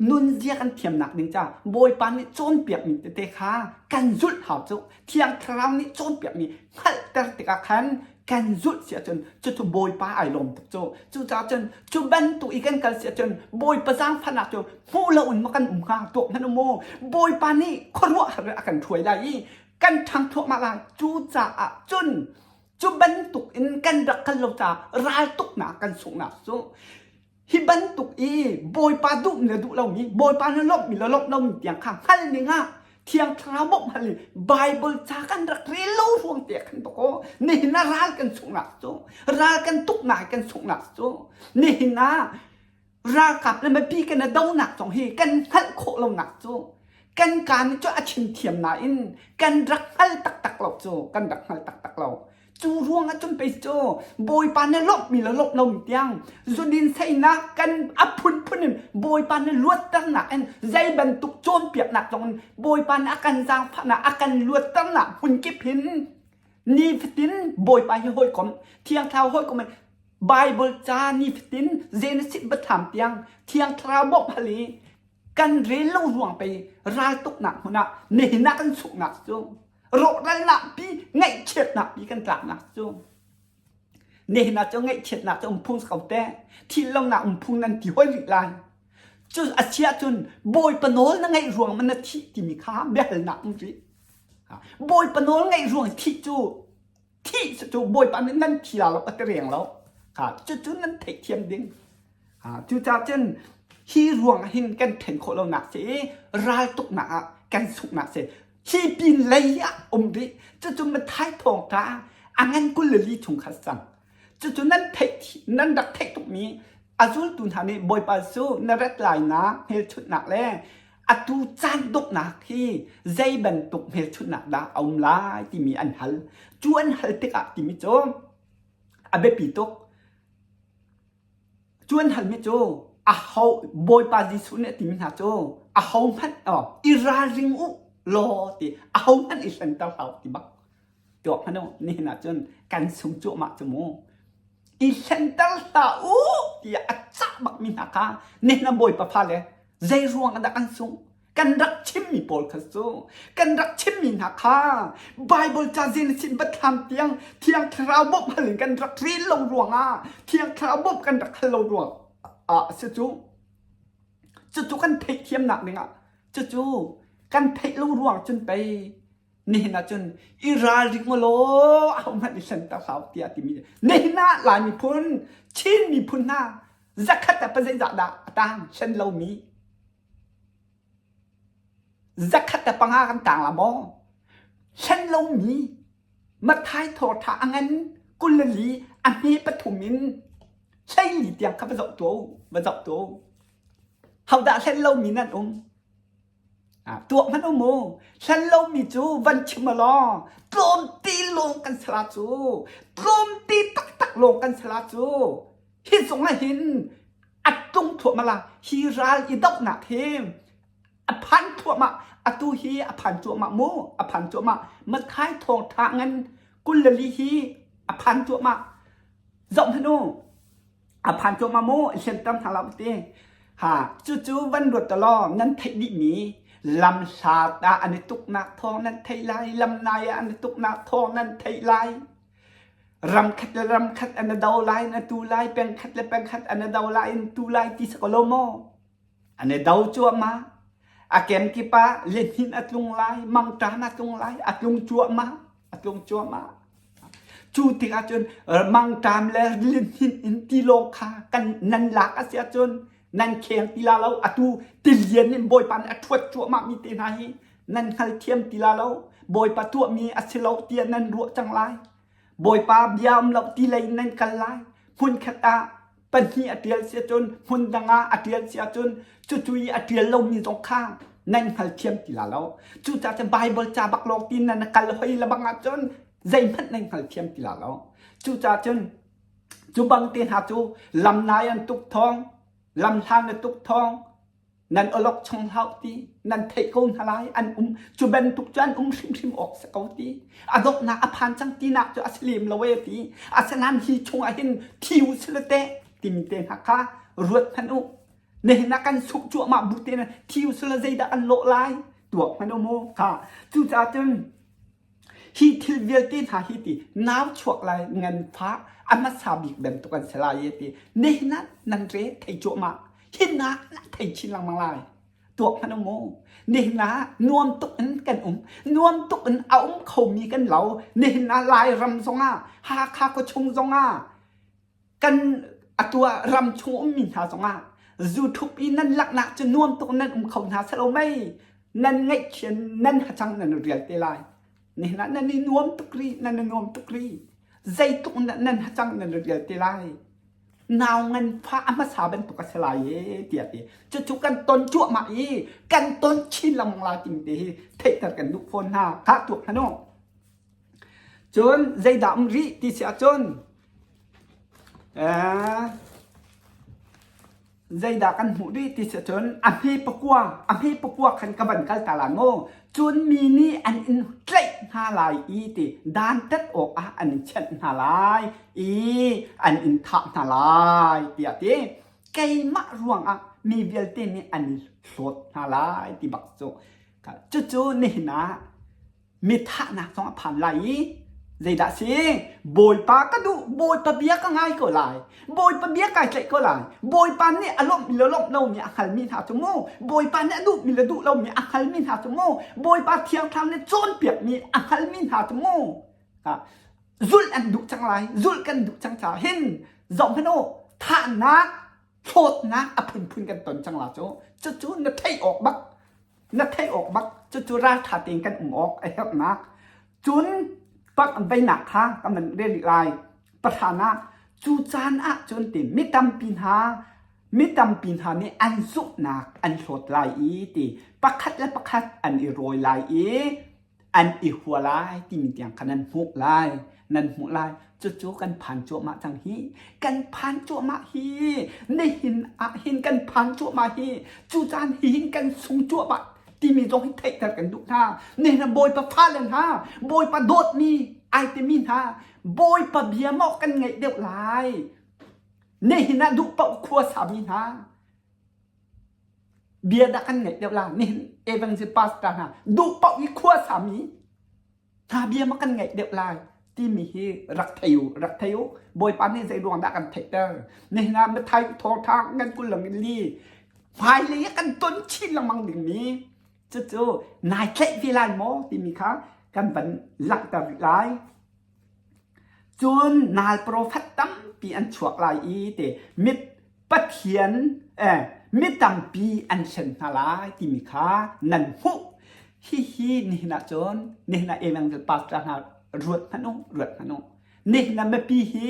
Speaker 1: Nunzia kan thiamnak ding ca Bawipa nih cawnpiakmi tete kha kan zulh hau cu. Thiang Thlarau nih cawnpiakmi hngalhter tikah khan kan zulh si ahcun cucu Bawipa ai lawm tuk cu. Cucaah cun cu bantuk i kan kal si ahcun Bawipa zaangfahnak cu hmuh loin maw kan um hnga tuak hmanh u mu. Bawipa nih khuaruahhar in a kan hruai lai i kan ṭhang thluahmah lai. Cucaah cun cu bantuk in kan rak kal lo caah raltuknak kan sunghnak cu hi bantuk i Bawipa duhmi le duh lomi, Bawipa na lawmhmi le lawmh lomi tiang kha hngal ning ah Thiang Thlarau bawmh hal in Bible ca kan rak rel lo ruang te khan bak aw nihin ah ral kan sunghnak cu ral kan tuknak kan sunghnak cu nihin ah ralkap le mipi kan i donak zong hi kan hngalh khawh lonak cu kan kaa nih cu a chim thiam nain kan rak hngal taktak lo cu kan rak hngal taktak lo cu ruang ah cun pei cu bawipa nih lawmhmi le lawmh lomi tiang zudin seinak kan a phunphun in bawipa nih luatternak in zei bantuk cawnpiaknak zong in bawipa nih a kan zaangfahnak a kan luatternak hmunkip hin nifatin bawipa hi hawikom thiang thlarau hawikom in Bible ca nifatin Genesis biathlam tiang Thiang Thlarau bawmh hal i kan rel lo ruang pei raltuknak hmun ah nihin ah kan sunghnak cu rawhralnak pi ngaihchiatnak pi kan tlaknak cu nihin ah cu ngaihchiatnak cu um phung ko te thil lonak um phung nan ti hoi rih lai cu a si ahcun bawipa nawl na ngaih ruang man na thih timi kha biahalnak um rih bawipa nawl ngaih ruang thih cu thih cu bawipa nih nan thi la lo a ti reng lo cucu nan theihthiam ding cucaah cun Hi ruang ah hin kan ṭhen khawh lonak si i raltuknak ah kan sunghnak si. Hi pin lei ah um rih. Cucu Mathai thawngṭha a ngan 24 chung kha cang. Cucu nan theih nan rak theih tukmi a zultu hna nih Bawipa cu na rat lai nak hmelchunhnak le atu caan donghnak hi zei bantuk hmelchunhnak dah a um lai timi an hal. Cu an hal tikah timi cu a biapi tuk. Cu an halmi cu aho Bawipa Jesuh nih a timi hna cu ahohmanh oh, i ralring u law ti ahohmanh i hlenter hlah u ti bak tuak hmanh u nihin ah cun kan sung cuahmah cu mu i hlenter hlah u tiah a cah bakmi hna kha nihin ah Bawipa fale zei ruang ah dah kan sung kan rak chimmi pawl kha cu kan rak chimmi hna kha Bible ca Genesis Biathlam tiang Thiang Thlarau bawmh hal in kan rak rel lo ruangah Thiang Thlarau bawmh kan rak hal lo ruang ah a si cu cucu kan theihthiamnak dingah cucu kan theih lo ruang cun pei nihin ah cun i ralring u law ahohmanh i hlenter hlah u tiah timi nihin ah Lai miphun Chin miphun hna zakhat ah pazeizah dah a tang hlen lomi 105 kan tang la maw? Hlen lomi Matthai thawṭha a ngan 24 a hme pathum in 14 tiang kha va zoh tuah u, va zoh tuah u. Hodah hlen lomi nan um? Ah, tuah hmanh u mu. Hlen lomi cu van chim law tlawmte lawng kan sala cu. Tlawmte taktak lawng kan sala cu. Hi zong ah hin a tlung thluahmah la hi ral i dohnak hi a phan thluahmah atu hi a phan cuahmah mu a phan cuahmah Matthai thawngṭha ngan 24 hi a phan cuahmah zoh hmanh u a phan cuahmah mu hlianter hna lo ti ha cucu van ruat ta law nan theih dihmi lam hlat ah an i tuknak thawng nan theih lai lam nai ah an i tuknak thawng nan theih lai Ram khat le ram khat an i do lai in a tu lai, peng khat le peng khat an i do lai in tu lai ti si ko lo maw? An i do cuahmah. A kemkip ah lihnin a tlung lai, mangṭam a tlung lai, a tlung cuahmah, a tlung cuahmah. Cu tikah cun mangṭam le lihnin in tilawng kha kan nan lak a si ahcun nan kheng ti la lo. Atu tilian in Bawipa nih a ṭhuat cuahmah mi te hna hi nan hngalthiam ti la lo. Bawipa tuahmi a si lo tiah nan ruah cang lai. Bawipa bia um lo ti lei in nan kal lai. Hmunkhat ah pahnih a ṭial si ahcun hmun dang ah a ṭial si ahcun cucu i a ṭial lomi zong kha nan hngalthiam ti la lo. Cucaah cun Baibal ca bak lawng ti nan kal hoi lebang ahcun zeihmanh nan hngalthiam ti la lo. Cucaah cun cu bang te hna cu lam nai an tuk thawng, lam hlan a tuk thawng, nan awlok chung hlah ti nan theih ko hna lai an um cu bantuk cu an um hrimhrim awk si ko ti a donghnak a phan cang tinak cu a si lem lo e ti asinain hi chung ah hin thi u si le teh timi te hna kha ruat hmanh u nihin ah kan suk cuahmah bu te na thi u si le zeidah an lawh lai tuak hmanh u mu kha cucaah cun hi thil vialte hna hi ti nau chuak lai nganfah a hmasa bik bantuk an si lai e ti nihin ah nan re thei cuahmah hinak na thei chin lengmang lai tuak hmanh um mu nihin ah nuam tuk in kan um nuam tuk in a um khomi kan lo nihin ah Lairam zongah Hakha khuachung zongah kan atu ah ram chung ummi hna zongah zu thup i nan laknak cu nuam tuk nan um kho hna selo mei nan ngaihchian nan hacang nan rial te lai nihin ah nan i nuam tuk ri nan i nuam tuk ri zeitluk nan hacang nan rial te lai nau nganfah a hmasa bantuk a si lai e tiah ti cucu kan ton cuahmah i kan ton chin lengmang lai timi te hi theihter kan duh fawn hna khah tuak hna nu cun zeidah um rih ti si ahcun Zeidah kan hmuh rih ti si cun a hme pakua a hme pakua khan ka van kal ta lai maw cun mi nih an in tlaih hna lai i ti dantat awkah an in chenh hna lai i an in thah hna lai tiah ti keimah ruangah mi vialte nih an i hlawt hna lai ti bak cu cucu nihin ah mi thahnak zong a phan lai i zeidah si bawipa ka duh bawipa bia ka ngai ko lai bawipa bia kai tlaih ko lai bawipa nih a lawmh mi le lawmh lomi a hngalmi hna cu mu bawipa nih a duhmi le duh lomi a hngalmi hna cu mu bawipa thiang thlarau nih cawnpiakmi a hngalmi hna cu mu zulh an duh cang lai zulh kan duh cang caah hin zoh hmanh u thahnak. Hlawtnak a phunphun kan ton cang la cu. Cucu na theih awk bak. Na theih awk bak. Cucu ralṭha tein kan um awk a herhnak. Cun pak veinak kha kan van rel rih lai. Pahra ah cu caan ah cun ti mi tampi hna mi tampi hna nih an zumhnak an hlawt lai i ti pakhat le pakhat an i rawi lai i an i hua lai timi tiang kha nan hmuh lai nan hmuh lai cucu kan phan cuahmah cang hi kan phan cuahmah hi nihin ah hin kan phan cuahmah hi cu caan hi hin kan sung cuahmah timi zong hi theihter kan duh hna nihin ah Bawipa fale hna Bawipa dawtmi ai timi hna Bawipa bia maw kan ngaih deuh lai nihin ah duh paoh khua sami hna Bia dah kan ngaih deuh la nihin evangel pastor hna duh paoh i khua sami hna bia ma kan ngaih deuh lai timi hi rak thei u rak thei u Bawipa nih zei ruang dah kan theihter nihin ah Matthai thawngtha ngan kul lang in li hmailei ah kan ton chin lengmang dingmi cucu nai tlaih ve lai maw timi kha kan van langhter rih lai Cun nal profet tampi an chuak lai i te mit Pathian eh, mi tampi an hlen hna lai timi kha nan hmuh. Hihi nihin ah cun nihin ah evangel pastor hna ruat hmanh u, ruat hmanh u. Nihin ah mipi hi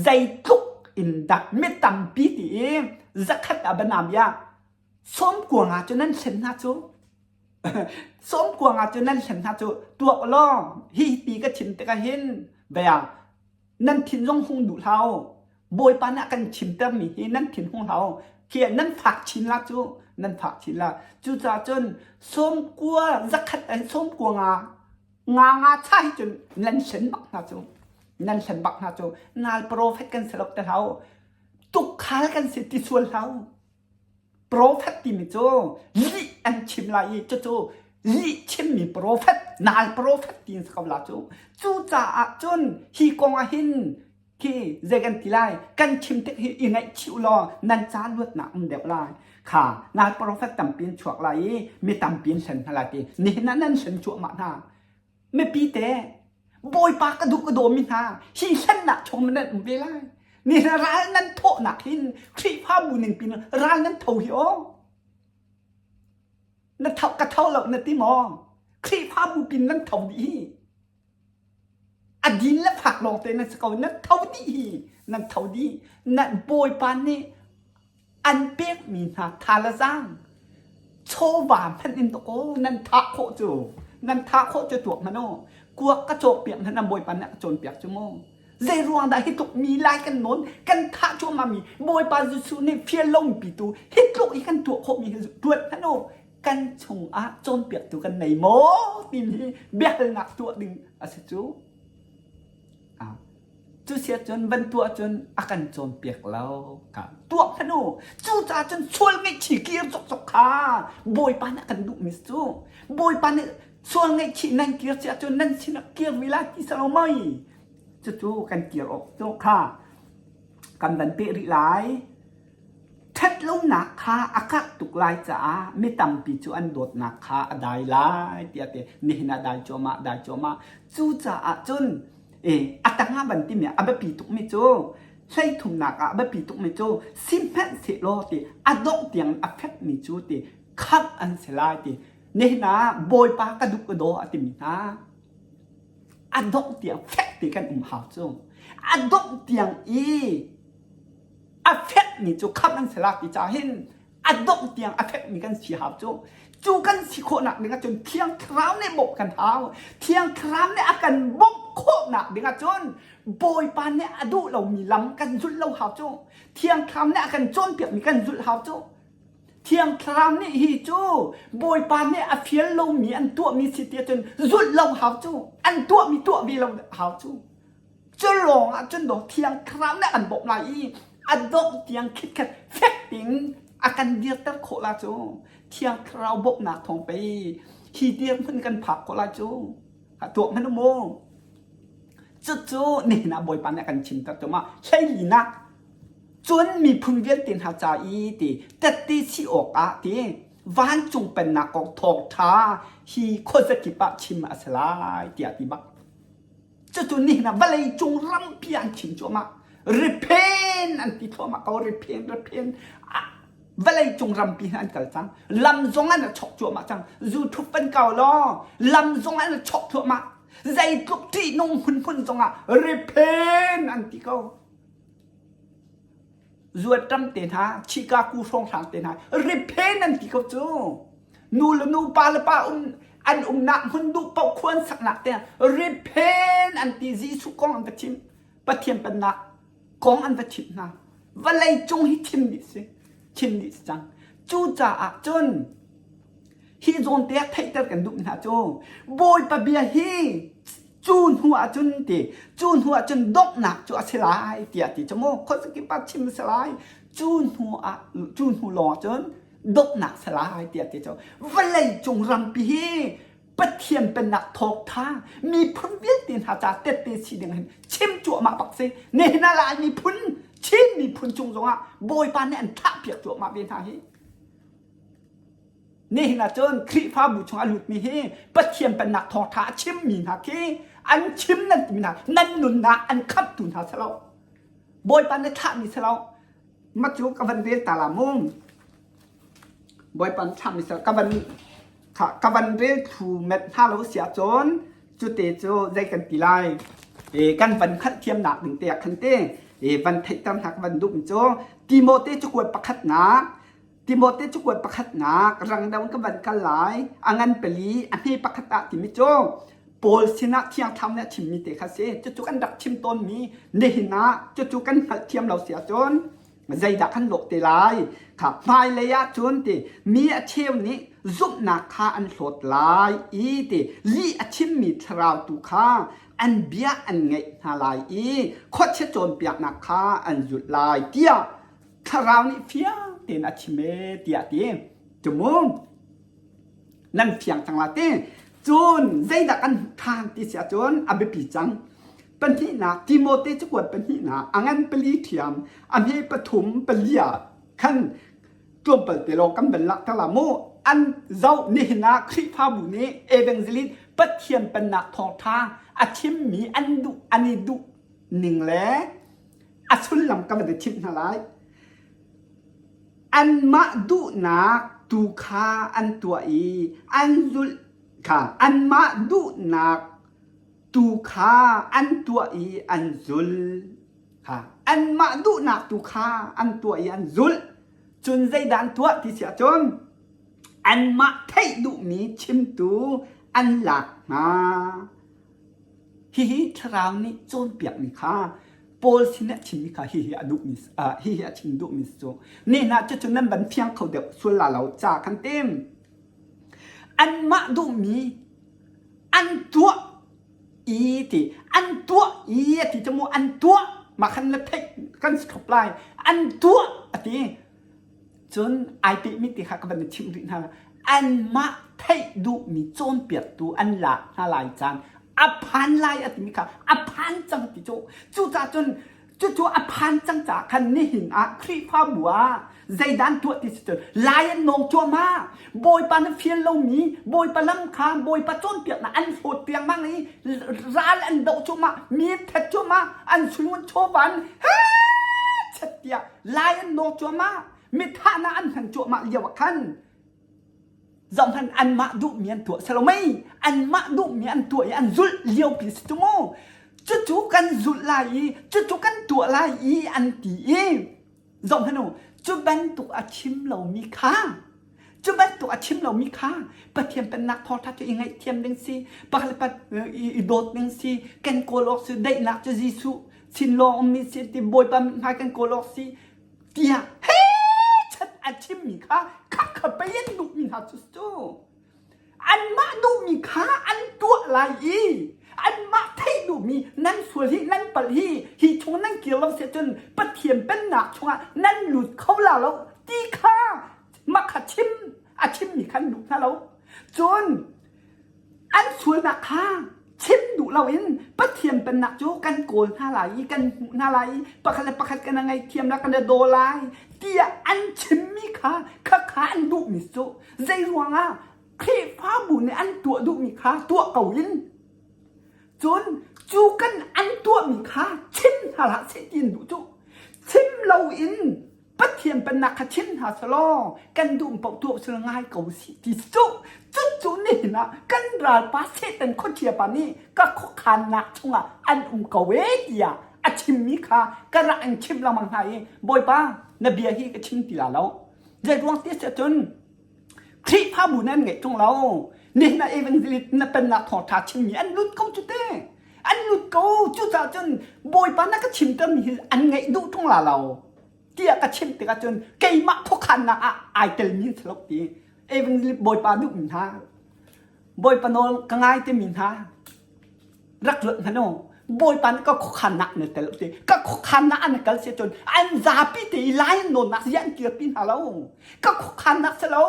Speaker 1: zeitluk in dah mi tampi ti i zakhat ah banam ya sawmkuang ah cun nan hlen hna cu. Sawmkuang ah cun nan hlen hna cu tuak law hi ti ka chim tikah hin bia nan thin zong hung duh hlah u. Bawipa nih a kan chimtermi hi nan thin hung hlah u. Khi nan fak chin la cu nan fak chin la. Cucaah cun sawmkua zakhat an sawmkua nga nga nga cha hi cun nan hlen bak hna cu. Nan hlen bak hna cu. Nal profet kan si lo te hlah u. Tukhal kan si ti sual hlah u. Profet timi cu lih an chim lai i cucu lih chimmi profet, nal profet ti an si ko la cu. Cucaah cun hi kong ah hin khi zei kan ti lai kan chim tik hi i ngaihchih u law nan ca luatnak um deuh lai. Kha nal profet tampi an chuak lai i mi tampi an hlen hna lai ti nihin ah nan hlen cuahmah hna. Mipi te Bawipa ka duh ka dawmi hna hi hlennak chung nan um ve lai. Ni ral nan thawhnak hin Khrihfabu ning pin ral nan tho hi aw. Na tho ka tho lo na ti maw? Khrihfabu pin nan tho dih hi. A din le fak lawng te nan si ko nan tho dih hi nan tho dih. Nan Bawipa nih an pekmi hna tha le zaang chawva hmanh in dawkaw nan thah khawh cu nan thah khawh cu tuak hmanh u kuak ka cawk piak hmanh ah Bawipa nih a ka cawnpiak cu mu zei ruang dah hi tluk mi lai kan nawn kan thah cuahmah mi Bawipa Jesuh nih fial lomi tu hi tluk i kan tuah khawh mi hi ruat hmanh u kan chungah cawnpiaktu kan nei maw timi biahalnak tuah ding a si cu Cusiahcun van tuah cun a kan cawnpiak lo. Ka tuah hmanh u. Cucaah cun sual ngaihchih kir cokcok kha Bawipa nih a kan duhmi si cu. Bawipa nih sual ngaihchih nan kir si ahcun nan sinah kir ve lai ti si lo mei. Cucu kan kir awk cu kha kan van peh rih lai. Ṭhatlonak kha a karh tuk lai caah mi tampi cu an dawtnak kha a dai lai tiah ti nihin ah dai cuahmah dai cuahmah. Cucaah cun a tangah van timi a biapi tukmi cu hleithumnak ah a biapi tukmi cu sihmanhsehlaw ti a dongh tiang a fekmi cu ti khamh an si lai ti nihin ah Bawipa ka duh ka daw a timi hna a dongh tiang fek ti kan um hau cu a dongh tiang i a fekmi cu khamh an si la ti caah hin a dongh tiang a fekmi kan si hau cu cu kan si khawhnak ding ahcun Thiang Thlarau nih bawmh kan hau Thiang Thlarau nih a kan bawmh khawhnak ding ahcun Bawipa nih a duh lomi lam kan zulh lo hau cu Thiang Thlarau nih a kan cawnpiakmi kan zulh hau cu Thiang Thlarau nih hi cu Bawipa nih a fial lomi an tuahmi si ti ahcun zulh lo hau cu an tuahmi tuah ve lo hau cu Cu lawng ah cun dawh Thiang Thlarau nih a kan bawmh lai i a dongh tiang khitkhat fek tein a kan dirter khawh la cu. Thiang Thlarau bawmhnak thawng pei hi dirhmun kan phak khawh lai cu. Tuak hmanh u mu. Cucu nihin ah Bawipa nih a kan chimter cu ma hleilinak cun miphun vialte hna ca i ti tette si awkah ti vancung pennak kong thawngṭha hi khuazakip ah chim a si lai tiah ti bak. Cucu nihin ah vawleicung rampi ah an chim cuahmah. Repent an ti thluahmah ko repent repent. Vawlei cung rampi hna an kal cang. Lam zong an chok cuahmah cang. YouTube van kau law lam zong an chok thluahmah. Zeitluk ṭihnung hmunhmun zongah repent an ti ko. Zuat ram te hna, Chicago hrawnghrang te hna, repent an ti ko cu. Nu le nu, pa le pa um an umnak hmun duh paoh khuan saknak te repent an ti Jesuh kong an va chim. Pathian pennak kong an va chimh hna. Vawlei cung hi chim dih si. Chim dih si cang. Cucaah cun hi zawn te ah theihter kan duh hna cu Bawipa bia hi cu hnu ah cun ti cu hnu ah cun donghnak cu a si lai tiah ti cu mu khuazakip ah chim a si lai cu hnu ah cu hnu lawng ah cun donghnak si lai tiah ti cu vawlei cung rampi hi Pathian pennak thawngtha miphun vialte hna ca tette si ding hin chim cuahmah bak si nihin ah Lai miphun Chin miphun cung zongah Bawipa nih an thlah piak cuahmah ve hna hi Nihin ah cun Khrihfabu chung a lutmi hi Pathian pennak thawngṭha a chimmi hna khi an chim nan timi hna nan nunnak an khamhtu hna si lo. Bawipa na thlahmi si lo. Ma cu ka van rel ta la mu. Bawipa na thlahmi si lo. Ka van ka van rel thlu met hna lo si ahcun cute cu zei kan ti lai. E, kan van hngalhthiamnak ding te ah khan te e, van theihter hna ka van duhmi cu Timote cakuat pakhatnak Timote cakuat pakhatnak rang deuh in ka van kal lai. A ngan pali, a hme pakhat ah timi cu Paul sinah Thiang Thlarau nih a chimmi te kha si. Cucu kan rak chim tawnmi nihin ah cucu kan hngalhthiam lo si ahcun zeidah kan lawh te lai? Kha hmailei ah cun ti mi a cheu nih zumhnak kha an hlawt lai i ti lih a chimmi thlarau tu kha an bia an ngaih hna lai i khuachia cawnpiaknak kha an zulh lai tiah Thlarau nih fiang tein a chim ee tiah ti. Cumu nan fiang cang la ti. Cun zeidah kan hmuh ṭhan ti si ahcun a biapi cang. Pahnihnak Timote cakuat pahnihnak a ngan pali ṭhiam a hme pathum pali ah khan tlawmpal te lawng kan van langhter la mu. An zoh nihin ah Khrihfabu nih evangelist Pathian pennak thawngṭha a chimmi an duh an i duh ning le a sullam ka van i chimh hna lai. Anmah duhnak tu kha an tuah i an zulh kha anmah duhnak tu kha an tuah i an zul kha anmah duhnak tu kha an tuah i an zulh cun zeidah an tuah ti si ahcun anmah theih duhmi chimtu an lak hna Hihi Thlarau nih cawnpiakmi kha Paul sin a chimmi kha hihi a duhmi hihi a chim duhmi cu nehna cucu nan van fiang kho deuh sual la lo ca kan tim. Anmah duhmi an tuah i ti an tuah i a ti cu mu an tuah mah khan na theih kan stop lai an tuah a ti Cun ai pehmi ti kha ka van i chimh rih hna. Anmah theih duhmi cawnpiaktu an lak hna lai caan a phan lai a timi kha a phan cang ti cu. Cucaah cun cucu a phan cang caah khan nihin ah Khrihfabu ah zeidah an tuah ti si cun lai an nawng cuahmah. Bawipa na fial lomi Bawipa lam kha Bawipa cawnpiaknak an hlawt riangmang i ral an doh cuahmah, mi an that cuahmah, an sulun chawva an he chet tiah Lai an nawk cuahmah, mithahnak an hman cuahmah lio ah khan zohhmanh anmah duhmi an tuah si lo mei anmah duhmi an tuah i an zulh lio pi si cu mu cucu kan zulh lai i cucu kan tuah lai i an ti i zohhmanh u cu bantuk a chim lomi kha cu bantuk a chim lomi kha Pathian pennak thawngṭha cu i ngaihthiam ding si pakhat le pakhat i dawt ding si kan kawl awk si daihnak cu Jesuh sin lawng ummi si ti Bawipa mithmai kan kawl awk si tiah he chat a chimmi kha khakha pei an duhmi hna cu cu anmah duhmi kha an tuah lai i anmah theih duhmi nan sual hi nan palh hi hi chung nan kir lo si cun Pathian pennak chungah nan lut kho la lo ti kha mah kha chim a chimmi kha an duh hna lo cun an sualnak kha chim duh loin Pathian pennak cu kan kawl hna lai i kan hmuh hna lai i pakhat le pakhat kan ngaihthiam la kan i daw lai tiah an chimmi kha khakha an duhmi cu zei ruangah Khrihfabu nih an tuah duhmi kha tuah ko in cun Cu kan an tuahmi kha chim hna hlah seh ti an duh cu. Chim loin Pathian pennak kha chim hna selaw kan duh paoh tuah usih ngai ko sih ti cu. Cucu nihin ah kan ralpa Satan khuachia pa nih ka khuakhannak chungah an um ko ee tiah a chimmi kha ka rak in chimh lengmang hna i Bawipa na bia hi ka chim ti la lo. Zeiruang ti si ahcun Khrihfabu nan ngeih ṭung lo. Nihin ah evangelist na pennak thawngṭha chimmi an lut ko cu te. An lut ko. Cucaah cun Bawipa na ka chimtermi hi an ngaih duh ṭung la lo. Tiah ka chimh tikah cun keimah khuakhannak ah ai telmi an si lo ti. Evangelist Bawipa duhmi hna, Bawipa nawl ka ngai timi hna, rak luat hmanh u. Bawipa nih ka khuakhannak na tel ti. Ka khuakhannak an kal si cun an zapi te i lai nawnnak zia an kirpi hna lo. Ka khuakhannak si lo.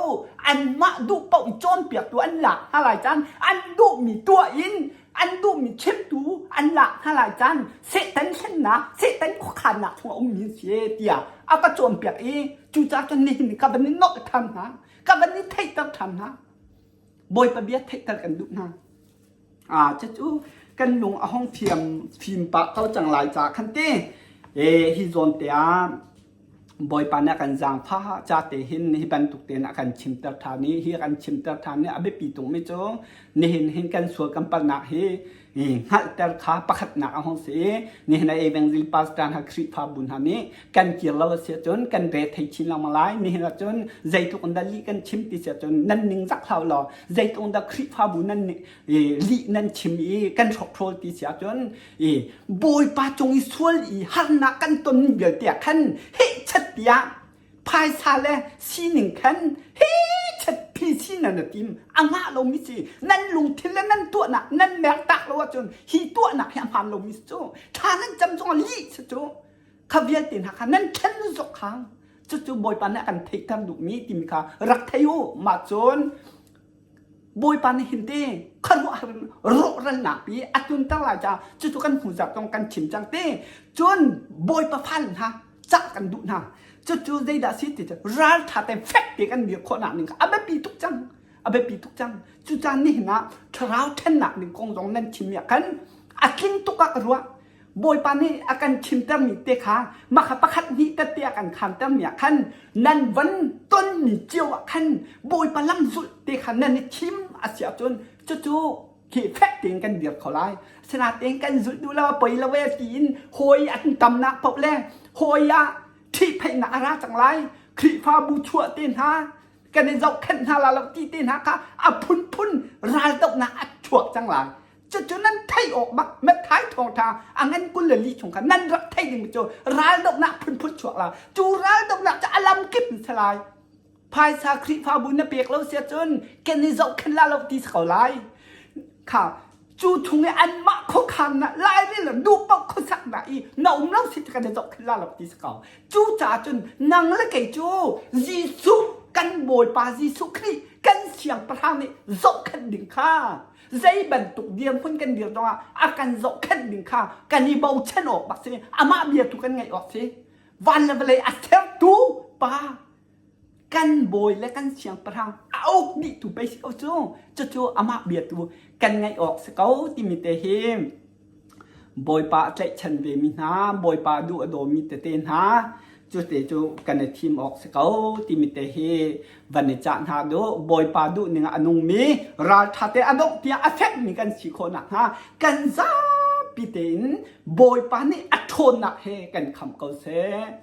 Speaker 1: Anmah duh paoh i cawnpiaktu an lak hna lai caan an duhmi tuah in an duhmi chimtu an lak hna lai caan Satan hlennak, Satan khuakhannak chungah ummi an si tiah a ka cawnpiak i cucaah cun nihin ka van i nolh ṭhan hna. Ka van i theihter ṭhan hna. Bawipa bia theihter kan duh hna. Cucu kan lung a hung fim pah ko cang lai ca khan ti. Hi zawn te ah Bawipa nih a kan zaangfah ca te hin hi bantuk tein a kan chimter ṭhan i hi a kan chimter ṭhan i a biapi tukmi cu nihin hin kan sual kan palhnak hi hngalhter kha pakhatnak a hung si i nihin ah Evangel pastor hna Khrihfabu hna nih kan kir lo a si ahcun kan re thei chin lengmang lai. Nihin ahcun zeitluk in dah lih kan chim ti si ahcun nan ningzak hlah u law zeitluk in dah Khrihfabu nan lih nan chim i kan hrokhrawl ti si ahcun i Bawipa cung i sual i harnak kan ton vialte ah khan hehchat tiah phaisa le sining khan hehchat phi si nan i tim a ngah lomi si nan lungthin le nan tuahnak nan mertak lo ahcun hi tuahnak hi a hmaan lomi si cu thla nan cam zongah lih si cu kha vialte hna kha nan thlen zok kha cucu Bawipa nih a kan theihter duhmi timi kha rak thei u mah cun Bawipa nih hin te khuaruahhar in rawhralnak pi a tlunter lai caah cucu kan hnu zarh zong kan chim cang te. Cun Bawipa fale hna cah kan duh hna. Cucu zeidah si ti cu ralṭha te fek te kan dir khawhnak ning kha a biapi tuk cang. A biapi tuk cang. Cucaah nihin ah thlarau ṭhennak ning kong zong nan chimmi ah khan a tling tuk ah ka ruah. Bawipa nih a kan chimtermi te kha mah kha pakhat hnih tette a kan khantermi ah khan nan van tonmi cio ah khan Bawipa lam zulh te kha nan i thim a si ahcun cucu khi fek tein kan dir kho lai. Asinain kan zulh duh lo poi lo e tiin hawi an tamnak paoh le hawi ah ṭhihphaihnak a ra cang lai. Khrihfabu chuah te hna kan i zohkhenh hna la lo ti te hna kha a phunphun raldohnak a chuak cang lai. Cucu nan theih awk bak Matthai thawngṭha a ngan 24 chung kha nan rak theih ding cu raldohnak phunphun chuak la. Cu raldohnak cu a lam kip in si lai. Phaisa Khrihfabu na pek lo si ahcun kan i zohkhenh la lo ti si ko lai. Kha cu chung i anmah khuakhan na lairel le duh paoh khuasak na i na um lo si kan i zohkhenh la lo ti si ko. Cu caah cun nang le kei cu Jesuh kan Bawipa Jesuh Khrih kan siangpahrang nih zohkhenh ding kha zei bantuk dirhmun kan dir zongah a kan zohkhenh ding kha kan i bochan awk bak si. Amah bia tu kan ngaih awk si. Van le vawlei a sertu pa kan bawi le kan siangpahrang a uk dih tu pei si ko cu. Cucu amah bia tu kan ngaih awk si ko timi te hi Bawipa a tlaihchan ve mi hna Bawipa duh a dawmi tete hna cute cu kan i thim awk si ko timi te hi van i cah hna duh. Bawipa duh ning ah a nungmi ralṭha te a dongh tiang a fekmi kan si khawh nakhnga kan zapi tein Bawipa nih a ṭhawnnak he kan khamh ko seh.